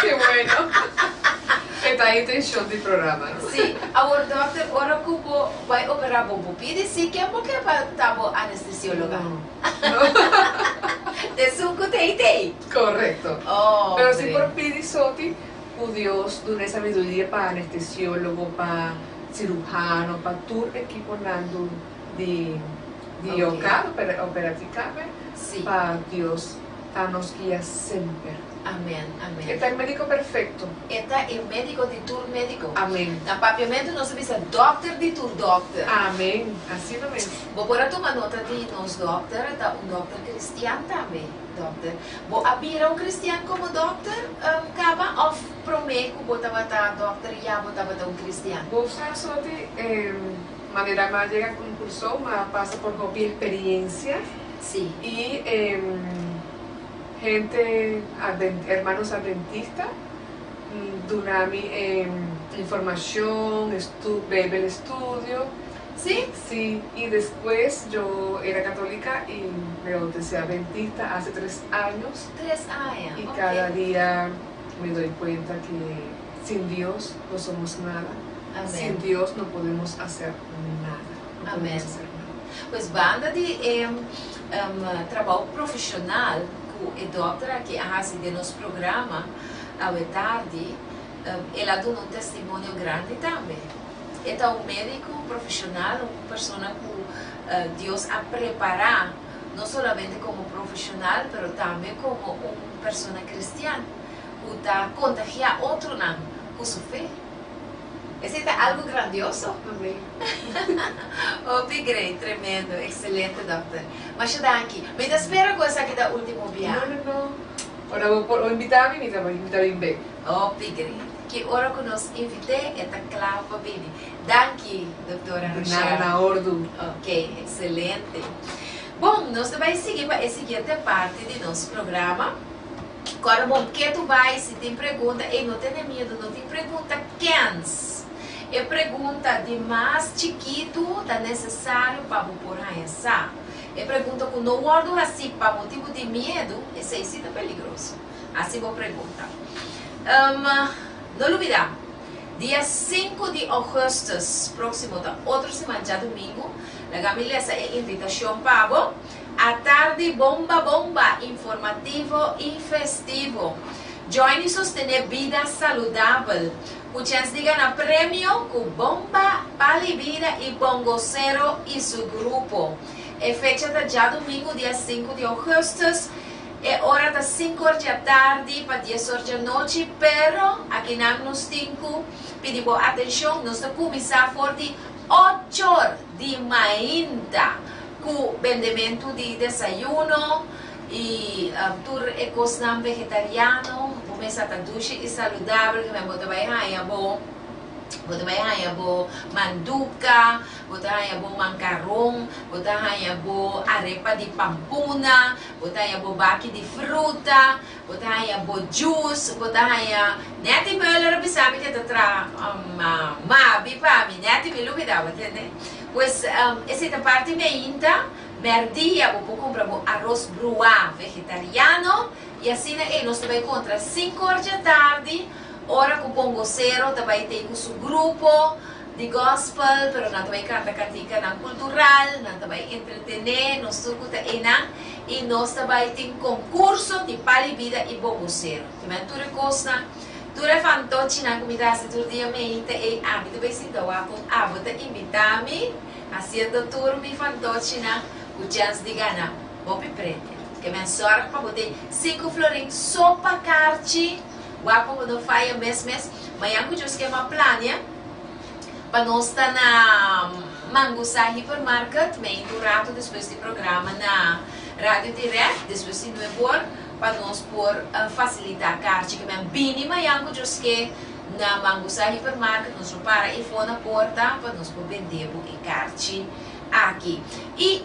Ke bueno. E ta intencion di programa, no? Si. Awor dokter, ora ku bo bai opera bo, bo pidi si ken bo ke pa ta bo anestesiologa? No. No. T'esun ku t'ei t'ei. Korekto. Oh, Pero si por pidi soti ku Dios duna e sabiduria pa anestesiologo, pa siruhano, pa tur ekiponan di di oka, operatika, pa Dios ta nos guia semper. Amen, amen. E ta e medico perfecto. E ta e medico di tur medico. Amen. Na papiamento nos ta bisa dokter di tur dokter. Amen, asina mes. Bo por a tuma nota di nos dokter, ta un dokter cristian tambe, dokter. Bo a bira un cristian como dokter caba of prome cu bo tabata dokter ya bo tabata un cristian? Bo sa Soti, manera mi a yega cu un curso mi a pasa por hopi experiencia. Sí. Y hente hermanos adventista duna mi informacion, Bijbel estudio. Sí? Sí, y despues yo era catolica y me bauticé adventista hace tres años. Tres aña, Y ok. cada dia me doy cuenta que sin Dios no somos nada. Amén. Sin Dios no podemos hacer nada. No Amén. podemos hacer nada. Pues banda di e trabou profesional cu e dokter aki a haci den nos programa awe tardi, el a duna un testimonio grandi tambe. E ta un medico profesional, un persona cu Dios a prepara no solamente como profesional pero tambe como un persona cristian cu ta contagia otronan cu su fe. Esei ta algo grandioso. Amén. Hopi great, tremendo, excelente dokter. Masha danki. Mi ta spera ku esaki ta ultimo bia. No, no, no. Ora bo por invita mi, mi ta mi ta bin bek. Hopi great. Ki ora ku nos invit'é, e ta kla pa bini. Danki, doktora De Rochelle. nada, na ordu. Ok, excelente. Bon, nos ta bai sigui pa e siguiente parti di nos programa. Kòrda bon ke tu bai si tin pregunta, ey no tene miedu, no tin pregunta kens. E pregunta di mas chikitu ta nesesario pa bo por haña sa. E pregunta ku no wòrdu hasí pa motibu di miedu, esei sí ta peligroso. Hasi bo pregunta. No lubidá, dia sinku di ougùstùs próksimo ta otro siman djadumingu, laga mi lesa e invitashon pa bo. Atardi bomba bomba, informativo y festivo. Join y sostene bida saludabel. Cu chens di gana premio cu Bomba Pali Bida y Bongosero y su grupo. E fecha ta djadumingu dia sinku di augustus. E ora ta sinku or djatardi pa dies or djanochi, pero akinan nos tin cu pidi bo atencion, nos ta cuminsa for di ochor di mainta. Ku bendementu di desayuno i tur e kosnan vegetariano, bo mesa ta dushi i saludabel, kimen bo ta bai haña bo. Bo ta bai haña bo manduka, bo ta haña bo mankaron, bo ta haña bo arepa di pampuna, bo ta haña bo baki di fruta, bo ta haña bo juice, bo ta haña. Nettie Muller a bisa mi ke ta traha mabi pa mi. Nettie, mi lubida, bo tende? Pues esei ta parti meinta. Mèrdia bo por kumpra bo aros bruá vegetariano i asina ei nos ta bai kontra sinkor djatardi. Ora ku bongosero ta bai tei ku su grupo di gospel, pero nan ta bai kanta kantikanan kultural, nan ta bai entretené nos tur ku ta einan i nos ta bai tin konkurso di Pali Bida i Bongosero. Te men tur e kosnan, tur e fantochinan ku mi ta hasi tur dia meinta ei, ami ta bai sinta wak kon abo ta imitá mi hasiendo tur mi fantochinan ku chèns di gana hopi premio. Ke men sòrg pa bo tei sinku florin so pa karchi. Wak pa bo no faya mes mes. Mañan ku Dios ke m'a plania pa nos ta na Mangusa Hypermarket meinta un rato despues di programa na Radio Direct despues di nuebe or pa nos por fasilita karchi ke men bini mañan ku Dios ke na Mangusa Hypermarket nos lo para efo na porta pa nos por bende bo e karchi. Aki. I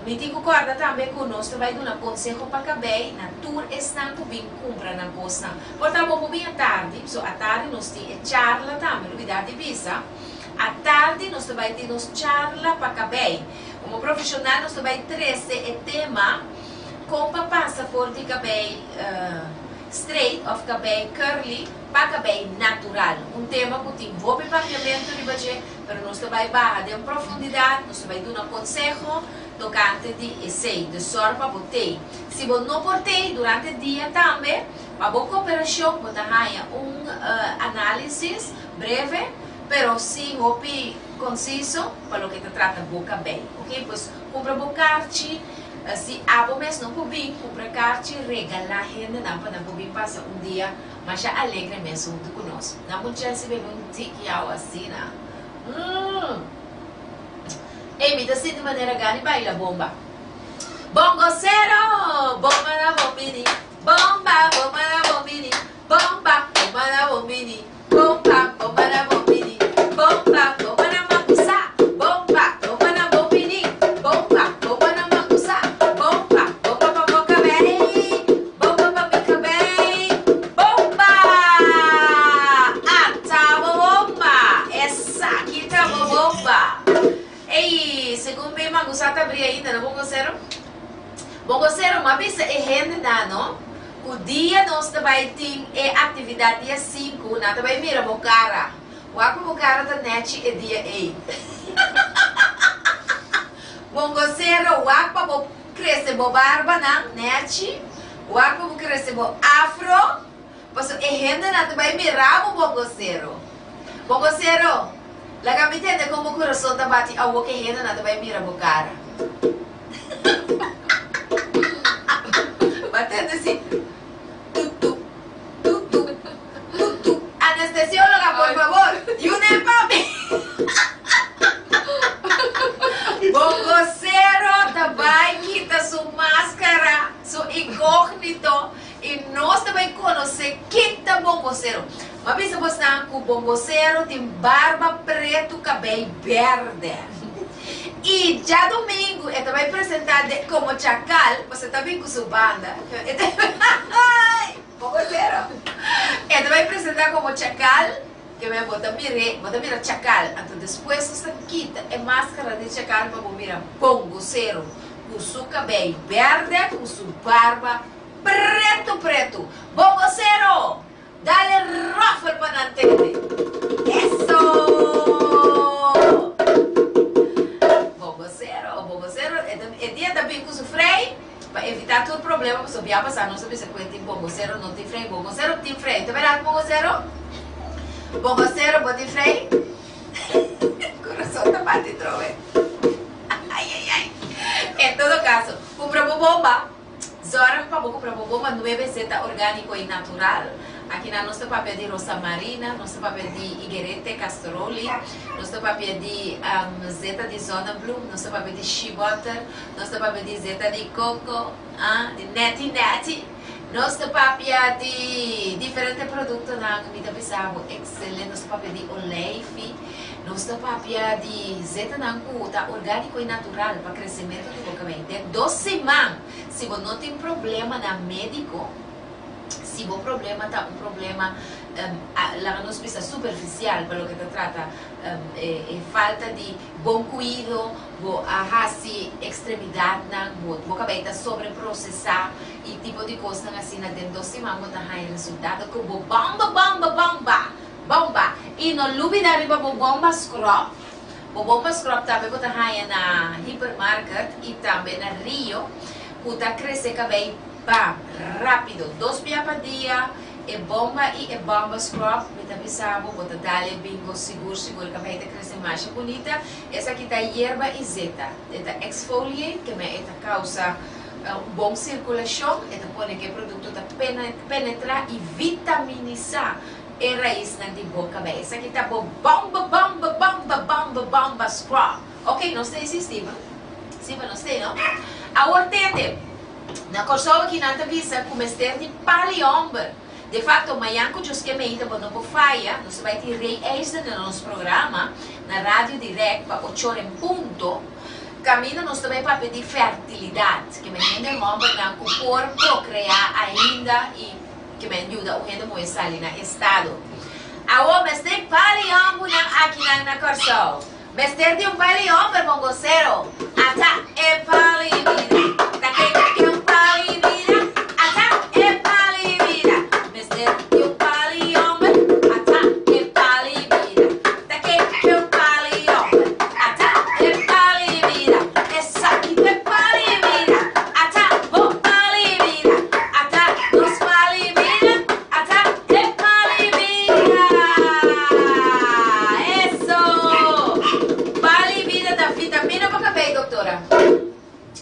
mi tin ku kòrda tambe ku nos ta bai duna konseho pa kabei na tur esnan ku bin kumpra nan kosnan. Por ta bo por bin atardi, so atardi nos tin e charla tambe, lubidá di bisa, atardi nos ta bai tin nos charla pa kabei. Komo profeshonal nos ta bai trese e tema kon pa pasa for di kabei straight òf kabei curly pa kabei natural. Un tema ku tin hopi papiamentu riba dje. Pero nos ta bai baha den profundidad, nos ta bai duna conseho tocante di esey. Dus zorg pa bo tey. Si bo no por tey durante dia tambe, pa bo cooperacion bo ta haya un analisis breve, pero si hopi conciso pa loke ta trata bo cabey. Ok, pues cumpra bo carchi, si abo mes no por bin, cumpra carchi, regala hendenan pa nan por bin pasa un dia Masha alegre mes huntu ku nos. Nan por chèns di bebe un tiki awa asina. Mmm! Ey, mi ta sinti manera gana di baila bomba. Bongosero! Bomba na bombini! Bomba, bomba na bombini! Bomba, bomba na bombini! Bomba, bomba na bombini! Bomba, bomba na makusa! Bomba, bomba na bombini! Bomba, bomba na makusa! Bomba, bomba pa bo kabei! Bomba pa mi kabei! Bomba! Ata bo bomba! Esaki ta bo bomba! Ey, segun mi magusa ta bria ainda, no bongosero? Bongosero, m'a bisa e hendenan, no, ku dia nos ta bai tin e aktividat dia sinku, nan ta bai mira bo kara. Wak ku bo kara ta nechi e dia ey. Bongosero, wak pa bo Crece bo barbanan, nechi, wak pa bo crece bo afro, pasobra e hendenan ta bai mira bo bongosero. Bongosero, laga mi tende con bo curason ta bati awo cu e hendenan ta bai mira bo cara. Bo a tende si, tu tu, tu tu, tu tu. Anestesiologa, por favor, yune pa mi. Bongosero ta bai kita su maskara, su inkognito, i nos ta bai konosé ken ta Bongosero. Mi a bisa bosnan ku Bongosero tin barba pretu kabei bèrdè. I djadumingu e ta bai presentá den komo chakal, pasobra e ta bin ku su banda. Bongosero! E ta bai presentá komo chakal. Ke men bo ta mir'é, bo ta mira chakal, anto despues nos ta kita e maskara di chakal pa bo mira bongosero ku su kabei bèrdè ku su barba pretu pretu. Bongosero! Dale ròfel pa nan tende! Eso! Bongosero, bongosero, e dia ta bin ku su frei pa evitá tur problema pasobra bia pasá nos a bisa ku e tin bongosero no tin frei, bongosero tin frei, ta bèrdat bongosero? Bongosero bo tin frei? Corazon ta bati trobe. Ay ay ay. En todo caso, cumpra bo bomba. Zorg pa bo cumpra bo bomba nuebe zeta organico y natural. Akinan nos ta papia di rosa marina, nos ta papia di higuerete castoroli, nos ta papia di zeta di zonnebloem, nos ta papia di shea butter, nos ta papia di zeta di coco, ah, di neti neti. Nos ta papia di diferente produktonan, mi ta bisa bo ekselente, nos ta papia di oleifi, nos ta papia di zetanan ku ta orgániko i natural pa kresementu di bo kabei. Den dos siman, si bo no tin problemanan médiko, si bo problema ta un problema, laga nos bisa superfisial pa loke ta trata e falta di bon kuido, bo a hasi ekstremidatnan, bo kabei ta sobreprosesá i tipo di kosnan asina, den dos siman bo ta haña resultado ku bo bomba bomba bomba bomba! I no lubida riba bo bomba scrub, bo bomba scrub tambe bo ta haña na hipermarket i tambe na Rio ku ta krese kabei Bam! Rápido! Dos bia pa dia, e bomba i e bomba scrub, mi ta bisa bo, bo ta dal e bingo sigur sigur, kabei ta krese masha bunita. Esaki ta yerba i zeta. E ta exfoliate, ke men e ta kausa un bon sirkulashon, e ta pone ku e produkto ta penetrá i vitaminisá e raisnan di bo kabei. Esaki ta bo bomba bomba bomba bomba bomba scrub. Ok, nos ta esi Steven? Steven nos ta ei no? Awor tende! Na Kòrsou aki nan ta bisa ku mester di pali hòmber. De fakto, mañan ku Djoske Meita bo no por faya, nos ta bai tin Rey Eisden na nos programa na Radio Direct pa ochor en punto. Kaminda nos ta bai papia di fertilidat, ke men hende hòmbernan ku por prokreá ainda i ke men yuda un hende muhé sali na estado. Awor mester pali hòmbernan akinan na Kòrsou. Mester di un pali homber bongosero. Ata e pali bida. Ta ke ke un pali bida. Ata e pali bida. Mester di un pali homber. Ata e pali bida. Ta ke ke un pali homber. Ata e pali bida. Esaki ta e pali bida. Ata bo pali bida. Ata nos pali bida. Ata e pali bida. Eso! Pali bida ta vitamina pa kabei, doktora.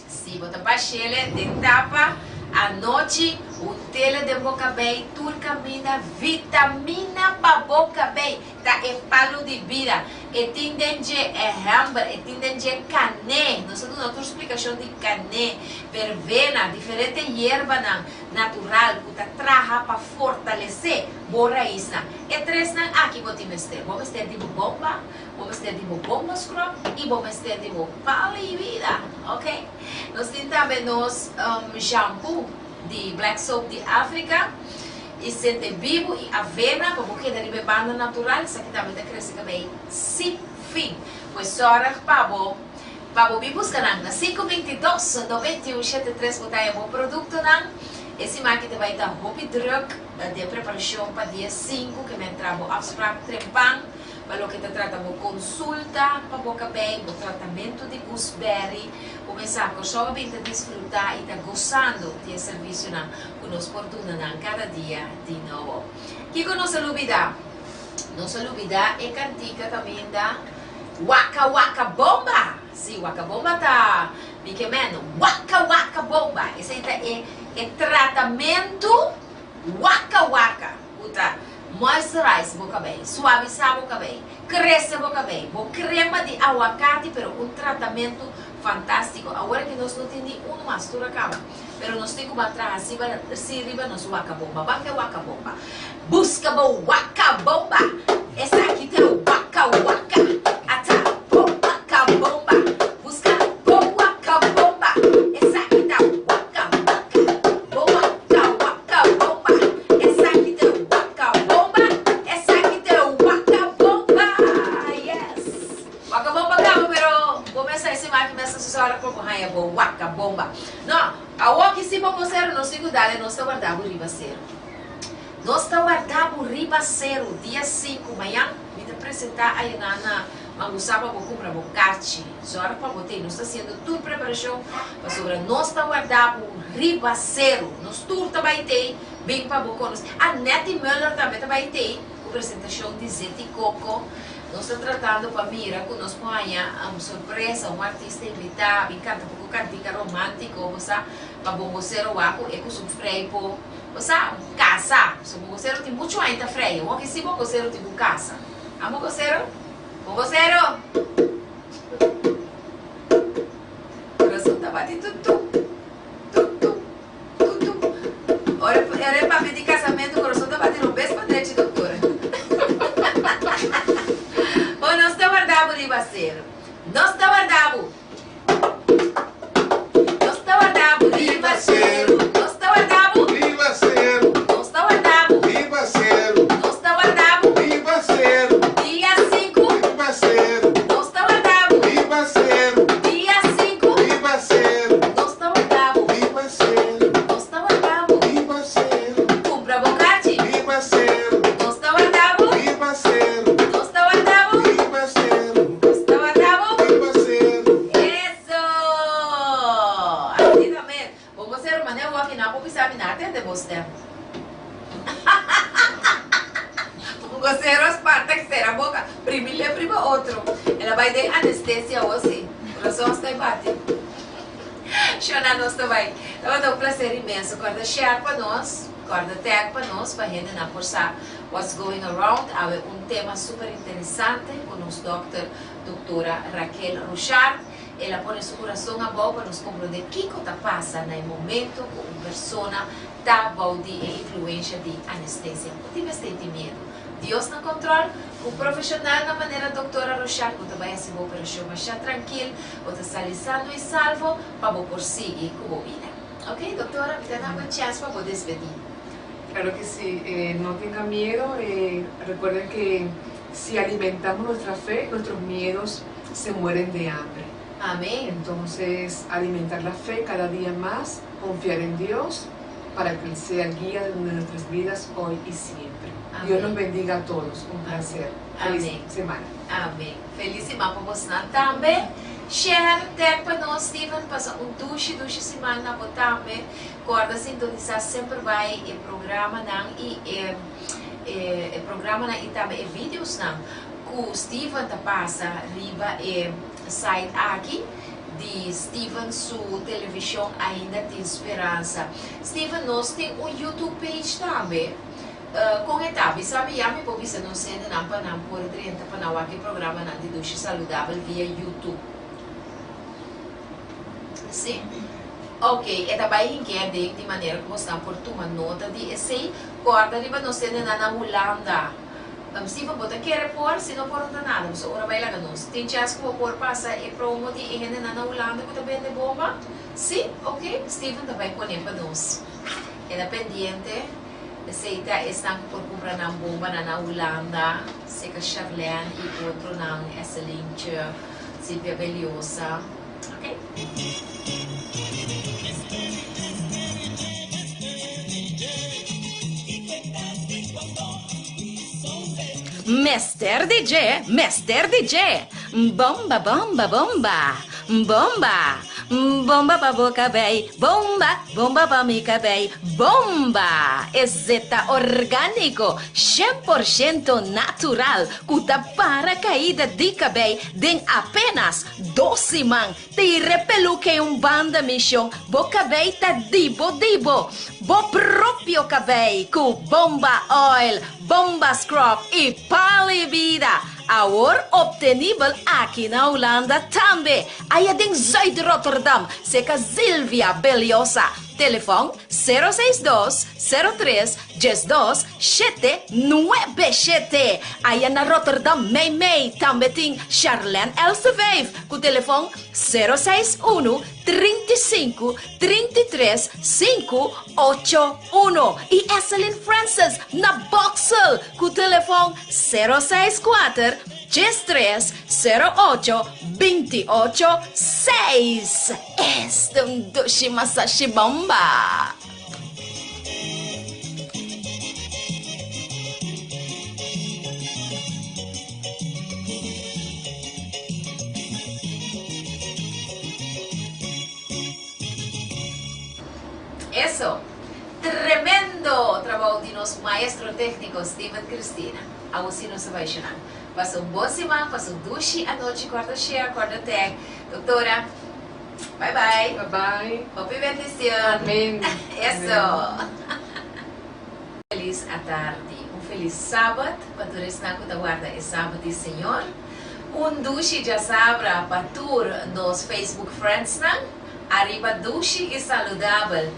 Si bo ta bashele den tapa anochi, un tele den bo kabei tur kaminda, vitamina pa bo kabei ta e palu di bida. E tin den dje e hèmber, e tin den dje kané. Nos a duna tur splikashon di kané, verbena, diferente yerbanan natural ku ta traha pa fortalesé bo raisnan. E tresnan aki bo tin mester. Bo mester di bo bomba, bo mester di bo bomba scrub i bo mester di bo pali bida. Ok. Nos tin tambe nos shampoo di black soap di Africa i sente bibu i avena pa bo keda riba e banda natural. Esaki tambe ta krese kabei sin fin. Pues sòrg pa bo pa bo bin buska nan na 522 91 73 bo ta haña bo produktonan. E siman aki ta bai ta hopi drùk. Den preparashon pa dia sinku ke men tra bo afsprak trempan pa loke ta trata bo konsulta pa bo kabei, bo tratamentu di gooseberry. Bo mesa Kòrsou a bin ta disfrutá i ta gosando di e servisionan ku nos por duna nan kada dia di nobo. Kiko nos a lubidá? Nos a lubidá e kantika kaminda Waka Waka Bomba! Sí, Waka Bomba ta mi ke men Waka Waka Bomba! Esei ta e e tratamentu. Waka waka ku ta moisturize bo kabei, suavisa bo kabei, krese bo kabei, bo krema di awakati pero un tratamentu fantastiko. Awor aki nos no tin ni unu mas, tur a kaba. Pero nos tin ku ban traha si si riba nos waka bomba. Ban ke waka bomba. Buska bo waka bomba. Esaki ta waka waka. Ata bo waka bomba. Buska bo waka bomba. Esaki ta waka waka. Bo waka waka bomba. Esaki ta waka bomba. Esaki ta waka bomba. Yes. Waka bomba kaba pero bo mester esi maki mester susora por bo haña bo waka bomba. No, awor ki si bo por sero nos tin ku dale nos ta warda bo riba sero. Nos ta warda bo riba seru dia sinku mañan mi ta presenta ayuná na Mangusa pa bo kumpra bo karchi. Zòrg pa bo tei. Nos ta hasiendo tur preparashon pasobra nos ta warda bo riba seru. Nos tur ta bai tei bin pa bo konos. Ah, Nettie Muller tambe ta bai tei ku presentashon di Zeti Koko. Nos ta tratando pa mira ku nos por haña sorpresa, un artista invitá bin kanta poko kantika romántiko, bo sa, pa bongosero wak ku e ku su frei por. Bo sa, kasa. So bongosero tin muchu aña ta frei. Awor ki si bongosero tin ku kasa. A bongosero? Bongosero! Kurason ta bati tutu, tutu, tutu. Ora. bo stem. Gosero a spanta y cera boca, primi lep riba otro. El a bay den anestesia awo si. Corazon a sta y bati. Shona nos ta bay. Tabata un placer inmenso. Corda share pa nos, corda tag pa nos pa hendenan por sa what's going around. Awe un tema super interesante cu nos dokter Doctora Raquel Rochard. El a pone su curason abou pa nos comprende kico ta pasa na e momento cu un persona ta bou di e influencia di anestesia. No tin mester tin miedu. Dios na control. Cu profesionalnan manera Doctora Rochard bo ta bay haci bo operacion masha trankil, bo ta sali sano y salvo pa bo por sigui cu bo bida. Ok, Doctora, mi ta na bo chance pa bo despedi. Claro que si, no tengan miedo, recuerden que si alimentamos nuestra fe, nuestros miedos se mueren de hambre. Amén. Entonces, alimentar la fe cada día más, confiar en Dios para que Él sea el guía de nuestras vidas hoy y siempre. Amén. Dios los bendiga a todos. Un placer. Feliz Amén. semana. Amén. Feliz siman pa bosnan tambe. Share, tag pa nos, Steven. Pasa un dushi, dushi siman na bo tambe. Corda sintonisa semper bai e programanan y e e programanan y tambe e videosnan cu Steven ta pasa riba e site aki di Steven su television Ainda Tin Speransa. Steven nos tin un YouTube page tambe. Con e ta? Bisa mi ya mi por bisa nos hendenan pa nan por drenta pa nan wak e programanan di Dushi Saludabel via YouTube. Si? Ok, e ta bai hink'é aden di manera ku bosnan por tuma nota di esei. Kòrda riba nos hendenan na Hulanda. Steven, bo ta kere por? Si no por no ta nada, pasobra ora bai laga nos. Tin chèns ku bo por pasa e promo di e hendenan na Hulanda ku ta bende bomba? Si? Ok, Steven ta bai pone pa nos. Keda pendiente. Esei ta esnan ku por kumpra nan bombanan na Hulanda, seka Charlène i otronan, Esselintje, Silvia Beliosa. Ok. Mester di dje, mester di dje. Bomba, bomba, bomba. Bomba, bomba pa bo kabei. Bomba, bomba pa mi kabei. Bomba! E zeta orgániko, 100% natural, ku ta para kaida di kabei den apenas dos siman. Tira peluke un banda mishon, bo kabei ta di bo di bo. Bo propio kabei ku Bomba Oil, Bomba Scrub i Pali Bida. Awor obtenibel aki na Hulanda tambe, aya den Zuid-Rotterdam, seka Silvia Beliosa. Telefon, sero seis dos, sero tres, 12, shete, nuebe shete. Aya na Rotterdam mei mei tambe tin Charlène Elsevive ku telefon sero seis unu, 35, 33, sinku, ocho, uno i Esselin Francis na Boksel ku telefon sero seis kuater, 13, sero ocho, 28, seis. Esta un dushi masashi bomba! Eso! Tremendo trabou di nos maestro tecnico Steven Cristina. Awo si nos ta bai shona. Pasa un bon siman, pasa un dushi anochi, corda share, corda tag. Doctora, bye bye. Bye bye. Hopi bendicion. Amen. Eso. Feliz atardi. Un feliz Sabat pa tur esnan cu ta warda e Sabat di Señor. Un dushi djasabra pa tur nos Facebook friendsnan. Ariba dushi y saludabel.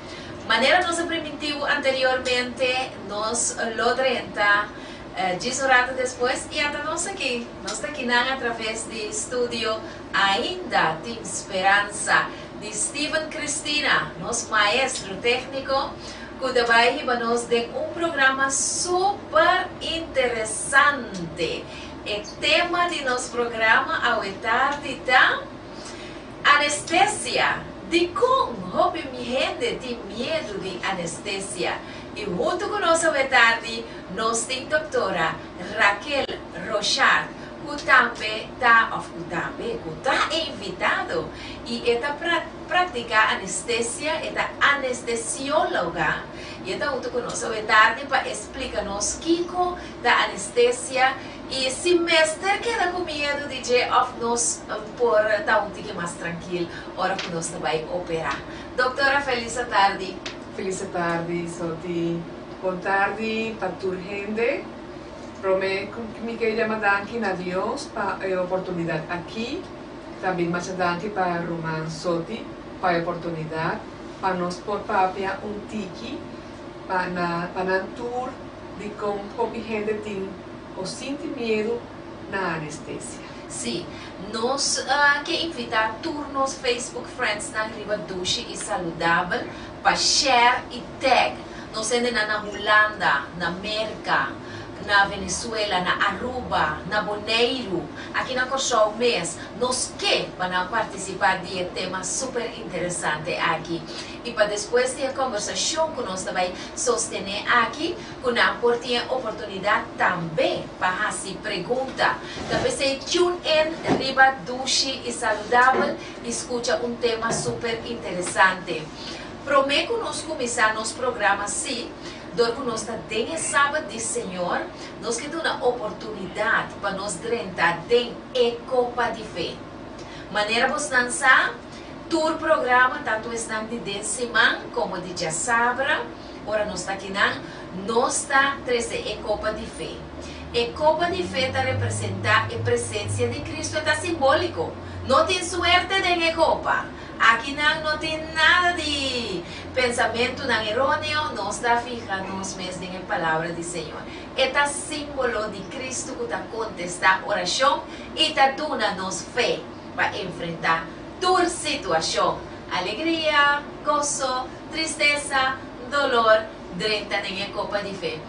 Manera nos a priminti bo anteriormente, nos lo drenta djis un rato despues y ata nos aki. Nos ta kinan a traves di studio Ainda Tin Speransa di Steven Cristina, nos maestro tecnico, cu ta bay hiba nos den un programa super interesante. E tema di nos programa awe tardi ta, Anestesia, dikon hopi mi hende tin miedu di anestesia? I huntu ku nos awe tardi nos tin Doktora Raquel Rochard. ku tambe ta òf ku tambe ku ta e invitado i e ta praktiká anestesia, e ta anestesióloga i e ta huntu ku nos awe tardi pa e splika nos kiko ta anestesia i si mester keda ku miedu di dje òf nos por ta un tiki mas trankil ora ku nos ta bai operá. Doktora felis atardi. Felis atardi Soti. Bon tardi pa tur hende. Prome ku mi ke yama danki na Dios pa e oportunidat aki. Tambe masha danki pa ruman Soti pa e oportunidat pa nos por papia un tiki pa na pa nan tur dikon hopi hende tin o sinti miedu na anestesia. Sí, nos ke invitá tur nos Facebook friends nan riba Dushi i Saludabel pa share i tag nos hendenan na Hulanda, na Merka, na Venezuela, na Aruba, na Boneiru, aki na Kòrsou mes. Nos ke pa nan partisipá di e tema super interesante aki i pa despues di e kòmbersashon ku nos ta bai sostené aki ku nan por tin e oportunidat tambe pa hasi pregunta. Ta p'esei tune in riba Dushi i Saludabel i skucha un tema super interesante. Promé ku nos kuminsá nos programa sí, dor ku nos ta den e Sabat di Señor, nos ke duna oportunidat pa nos drenta den e kopa di fe. Manera bosnan sa, tur programa, tantu esnan di den siman komo di djasabra, ora nos ta akinan, nos ta trese e kopa di fe. E kopa di fe ta representá e presensia di Kristu, e ta simbóliko. No tin suerte den e kopa. Akinan no tin nada di pensamentunan eróneo, nos ta fiha nos mes den e Palabra di Señor. E ta símbolo di Cristo ku ta kontestá orashon i ta duna nos fe pa enfrentá tur situashon. Alegria, goso, tristesa, dolor, drenta den e kopa di fe.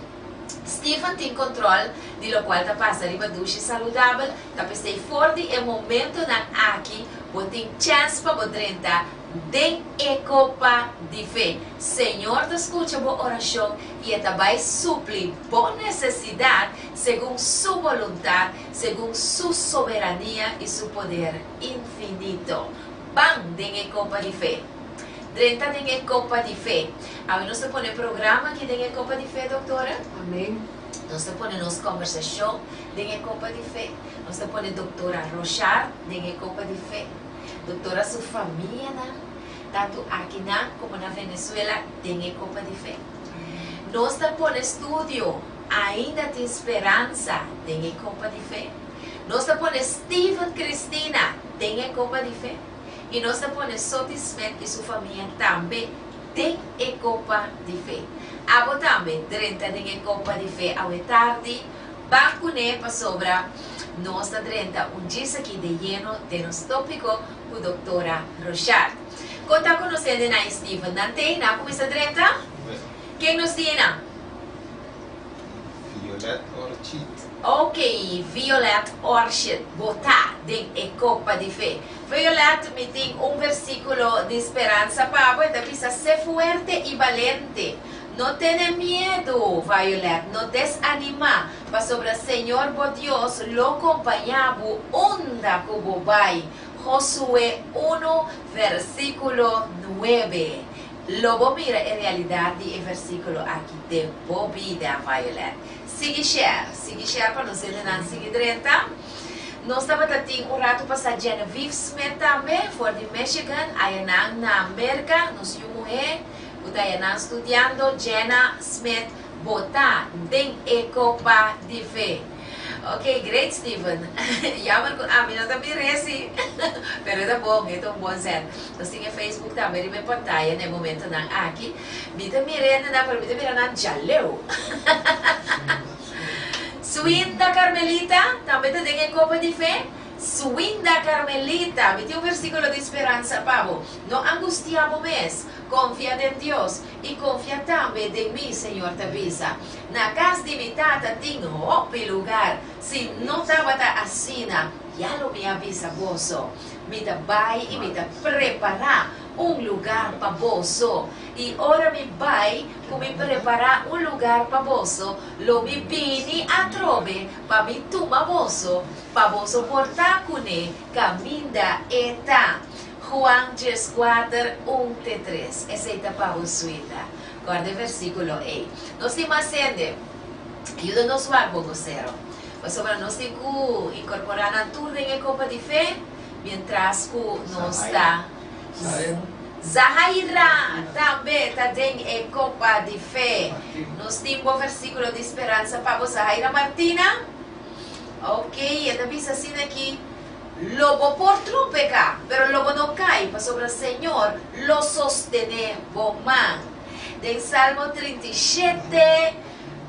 Steven tin kontrol di lokual ta pasa riba dushi saludabel, ta p'esei for di e momentonan aki bo tin chèns pa bo drenta den e kopa di fe. Señor ta skucha bo orashon i e ta bai supli bo nesesidat segun Su boluntat, segun Su soberania i Su poder infinito. Ban den e kopa di fe. Drenta den e kopa di fe. Awe nos ta pone programa aki den e kopa di fe, doktora. Amen. Nos ta pone nos kombersashon den e kopa di fe. Nos ta pone doktora Roshard den e kopa di fe. Doktora su famianan, tantu akinan komo na Venezuela, den e kopa di fe. Nos ta pone studio Ainda Tin Speransa den e kopa di fe. Nos ta pone Steven Christina den e kopa di fe. I nos ta pone Soti Smith i su famia tambe den e kopa di fe. Abo tambe drenta den e kopa di fe awe tardi, ban kuné pasobra nos ta drenta un djis aki de yeno den nos tópiko ku Doktora Roshard. Kon ta ku nos hende na Steven? Nan t'ei? Nan a kuminsá drenta? Ken nos tin einan? Violet Orchid. Ok, Violet Orchid, bo ta den e kopa di fe. Violet, mi tin un versíkulo di speransa pa bo, e ta bisa, Sé fuerte i balente. No tene miedu, Violet, no desanimá, pasobra Señor bo Dios lo kompañá bo unda ku bo bai. Josué unu, versíkulo nuebe. Lo bo mira e realidat di e versíkulo aki den bo bida, Violet. Sigui share, sigui share pa nos hendenan sigui drenta. Nos tabata tin un ratu pasá Genevieve Smith tambe, for di Michigan, ayanan na Merka, nos yu muhé ku ta ayanan studiando, Jenna Smith, bo ta den e kopa di fe. Ok, great Steven. Jammer ku ami no ta mir'é si, pero e ta bon, e ta un bon zet. Nos tin e Facebook tambe riba e pantaya na e momentonan aki. Mi ta mir'é nan, pero mi ta mira nan djaleu. Swinda Carmelita tambe ta den e kopa di fe. Swinda Carmelita, mi tin un versíkulo di speransa pa bo. No angustiá bo mes. Konfia den Dios i konfia tambe den mi, Señor ta bisa. Na kas di mi Tata tin hopi lugar. Si no tabata asina, ya lo mi a bisa boso. Mi ta bai i mi ta prepará. un lugar pa boso. I ora mi bai, ku mi prepará un lugar pa boso, lo mi bini atrobe pa mi tuma boso, pa boso por ta kuné kaminda e ta. Juan 14, 1 te 3. Esei ta pa bo suita. Kòrda e versíkulo ei. Nos tin mas hende. Yuda nos wak bo gosero. Pasobra nos tin ku inkorporá nan tur den e kopa di fe, miéntras ku nos ta. Zahaira tambe ta den e kopa di fe. Nos tin bo versíkulo di speransa pa bo, Zahaira Martina. Ok, e ta bisa asina aki, Lo bo por trompeka, pero lo bo no kai, pasobra Señor lo sostené bo man. Den Salmo 37,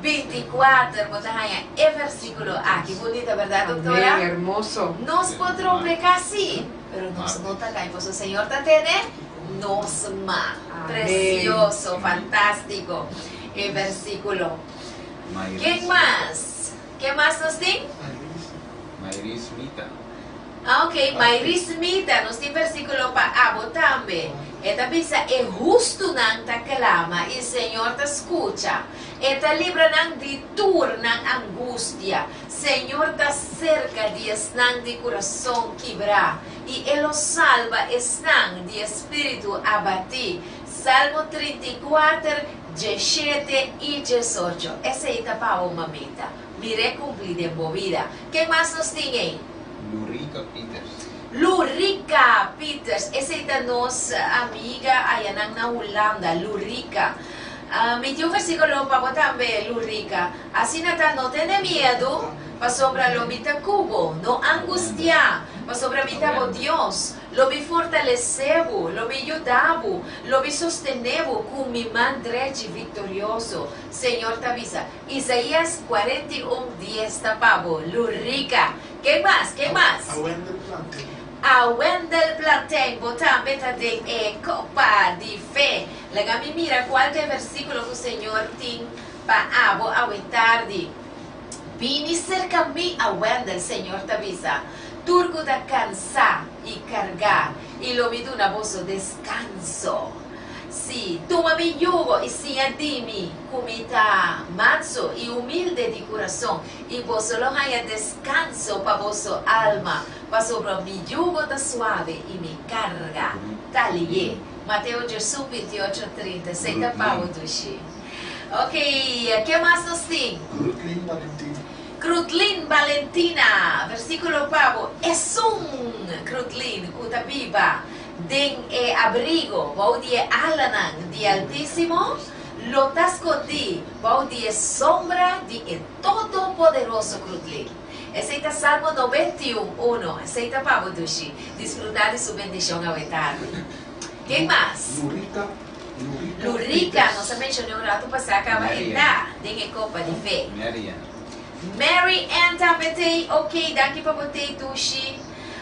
24 bo ta haña e versíkulo aki. Bunita, bèrdat, doktora? Amén, hermoso. Nos por trompeká, sí, pero nos no ta kai, pasobra Señor ta tene nos man. Precioso, fantástiko e versíkulo. Ken mas? Ken mas nos tin? Mayris Mita. Ah, ok, Mayris Mita, nos tin versíkulo pa abo tambe. E ta bisa, E hustunan ta klama i Señor ta skucha. E ta libra nan di tur nan angustia. Señor ta serka di esnan di kurason kibrá, i E lo salba esnan di espíritu abatí. Salmo 34, 17 i 18. Esei ta pa abo, mamita. Mir'é kumplí den bo bida. Ken mas nos tin ei? Lurica Pieters. Lurica Pieters, esei ta nos amiga ayanan na Hulanda, Lurica. Mi tin un versíkulo pa bo tambe, Lurica. Asina ta, no tene miedu, pasobra lo mi ta ku bo. No angustiá, pasobra mi ta bo Dios. Lo mi fortalesé bo, lo mi yuda bo, lo mi sostené bo ku mi man drechi viktorioso. Señor ta bisa. Isaías 41, 10 ta pa bo, Lurica. Ken mas? Ken mas? A Wendel Plantain. A Wendel Plantain, bo tambe ta den e kopa di fe. Laga mi mira kual ta e versíkulo ku Señor tin pa abo awe tardi. Bini serka mi, a Wendel, Señor ta bisa, tur ku ta kansá i kargá, i lo mi duna boso deskanso. Sí, tuma mi yugo i siña di mi, ku mi ta manso i humilde di kurason, i boso lo haña deskanso pa boso alma, pasobra mi yugo ta suave i mi karga ta lié. Mateo 11, 28, 30. Esei ta pa bo, Dushi. Ok, ke mas nos tin? Krutlin Valentina. Krutlin Valentina, versíkulo pa bo, Esun, Krutlin, ku ta biba Den e abrigo bou di e alanan di e Altísimo, lo ta skondí bou di e sombra di e Todopoderoso Krutlin. Esei ta Salmo 91, uno. Esei ta pa bo, Dushi. Disfrutá di su bendishon awe tardi. Ken mas? Lurica, Lurica Lurica, Peters. nos a menshoné un ratu pasá kaba e ta den e kopa di fe. Mary Ann. Mary Ann tambe t'ei. Oké, danki pa bo t'ei, Dushi.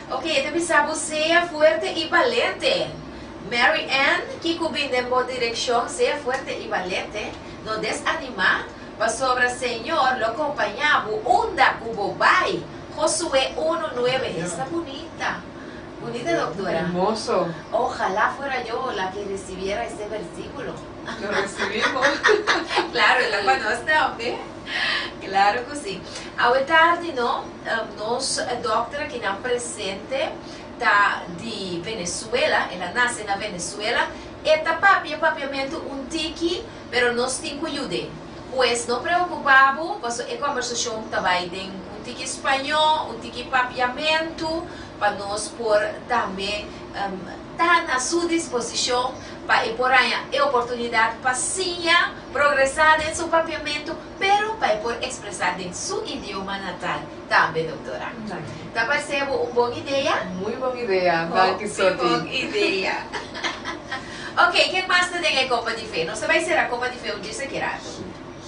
Ok, e ta bisa bo sea fuerte i balente. Mary Ann, kiko bin den bo direkshon? Sea fuerte i balente. No desanimá, pasobra Señor lo kompañá bo unda ku bo bai. Josué unu, nuebe. Esta bunita. Bunita, doktora. Hermoso. Ojalá fuera yo la que recibiera este versículo. Lo recibimos. Claro, e ta pa nos tambe. Claro cu si. Awe tardi no, nos dokter akinan presente ta di Venezuela, el a nace na Venezuela, e ta papia papiamento un tiki, pero nos tin cu yud'e. Pues no preocupa bo, paso e conversacion ta bay den un tiki spañó, un tiki papiamento, pa nos por tambe ta na su disposicion pa e por haña e oportunidad pa siña, progresá den su papiamentu, pero pa e por expresá den su idioma natal tambe, doctora. Ta parse bo un bon idea? Muy bon idea. Danki, Soti. Hopi bon idea. Ok, ken mas ta den e Copa di Fe? Nos ta bai sera Copa di Fe un djis aki rato.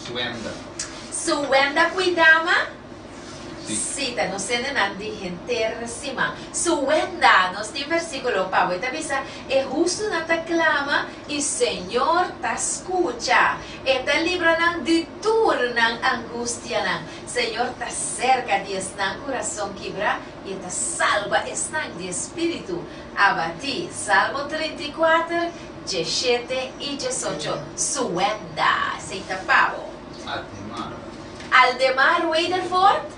Suenda. Suenda Kuidama? Si, ta nos hendenan di henter siman. Suwenda, nos tin versíkulo pa bo. E ta bisa, E hustunan ta klama i Señor ta skucha. E ta libra nan di tur nan angustianan. Señor ta serka di esnan kurason kibrá i e ta salba esnan di espíritu abatí. Salmo 34, 17 i 18. Suwenda, esei ta pa bo. Aldemar. Aldemar Wedervoort? Si.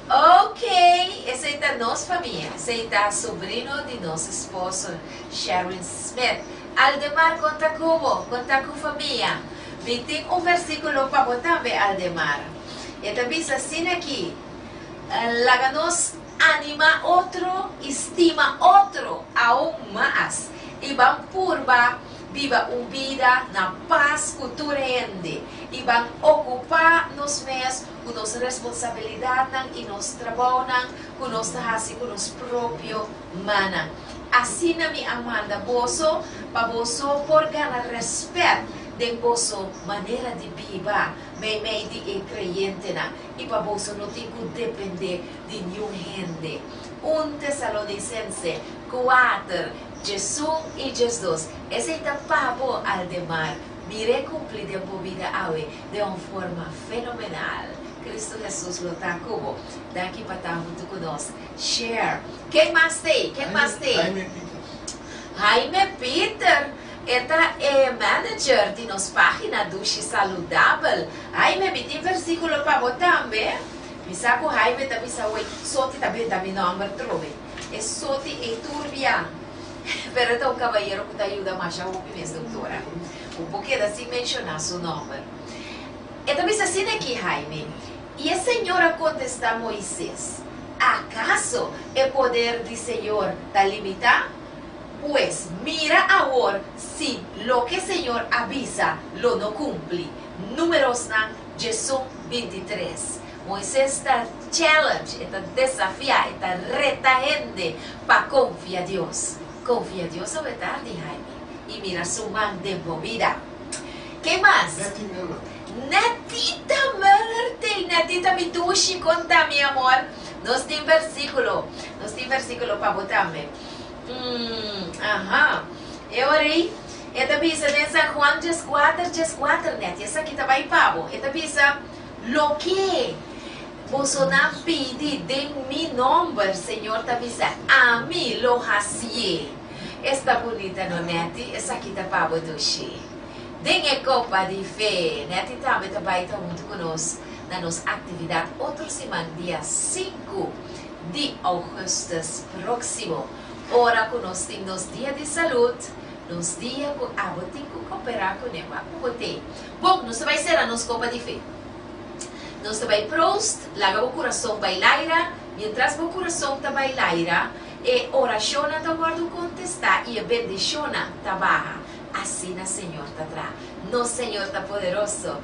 Ok, esei ta nos famia. Esei ta sobrino di nos esposo, Sherwin Smith. Aldemar, konta ku bo, konta ku famia. Mi tin un versíkulo pa bo tambe, Aldemar. E ta bisa asina aki, Laga nos animá otro i stima otro aun mas, i ban purba biba un bida na pas ku tur hende, i ban okupá nos mes ku nos responsabilidatnan i nos trabounan ku nos ta hasi ku nos propio mannan. Asina mi a manda boso pa boso por gana rèspèt den boso manera di biba meimei di e kreyentenan i pa boso no tin ku dependé di niun hende. 1 Tesalonisense 4, 11 i 12. Esei ta pa bo, Aldemar. Mir'é kumpli den bo bida awe den un forma fenomenal. Kristu Hesus lo ta ku bo. Danki pa ta huntu ku nos. Share. Ken mas t'ei? Ken mas t'ei? Jaime Peters. Jaime Peter! E ta e manager di nos pagina Dushi Saludabel. Jaime, mi tin versiculo pa bo tambe. Mi sa cu Jaime ta bisa wey, Soti ta benta mi nomber trobe. E Soti ei tur bia. Pero e ta un cabayero cu ta yuda masha hopi mes, doctora. Bo por keda sin menciona su nomber. E ta bisa asina aki, Jaime. I e Señor a contesta Moises, Acaso e poder di Señor ta limita? Pues, mira awor si loke Señor a bisa lo no cumpli. Numerosnan 11, 23. Moises ta challenge, e ta desafia, e ta reta hende pa confia Dios. Confia Dios awe tardi, Jaime, y mira su man den bo bida. Ken mas? Nettie Muller. Netita Muller t'ei. Netita mi dushi, conta mi amor. Nos tin versiculo. Nos tin versiculo pa bo tambe. Mm, aha. E ora ei, e ta bisa den San Juan 14, 14, Nettie, esaki ta bai pa bo. E ta bisa, Loke bosonan pidi den mi nomber, Señor ta bisa, ami lo hacié. Esta bunita no, Nettie? Esaki ta pa bo dushi. Den e Copa di Fe, Nettie tambe ta bai ta huntu cu nos na nos actividad otro siman dia 5 di augustus proximo, ora cu nos tin nos Dia di Salud, nos dia cu abo tin cu coopera cu ne, wak cu bo te. Bon, nos ta bai cera nos Copa di Fe. Nos ta bai proost, laga bo curason bai laira, mientras bo curason ta bai laira, e oracionnan ta wordo contesta y e bendicionnan ta baha. Asina Señor ta tra. Nos Señor ta poderoso.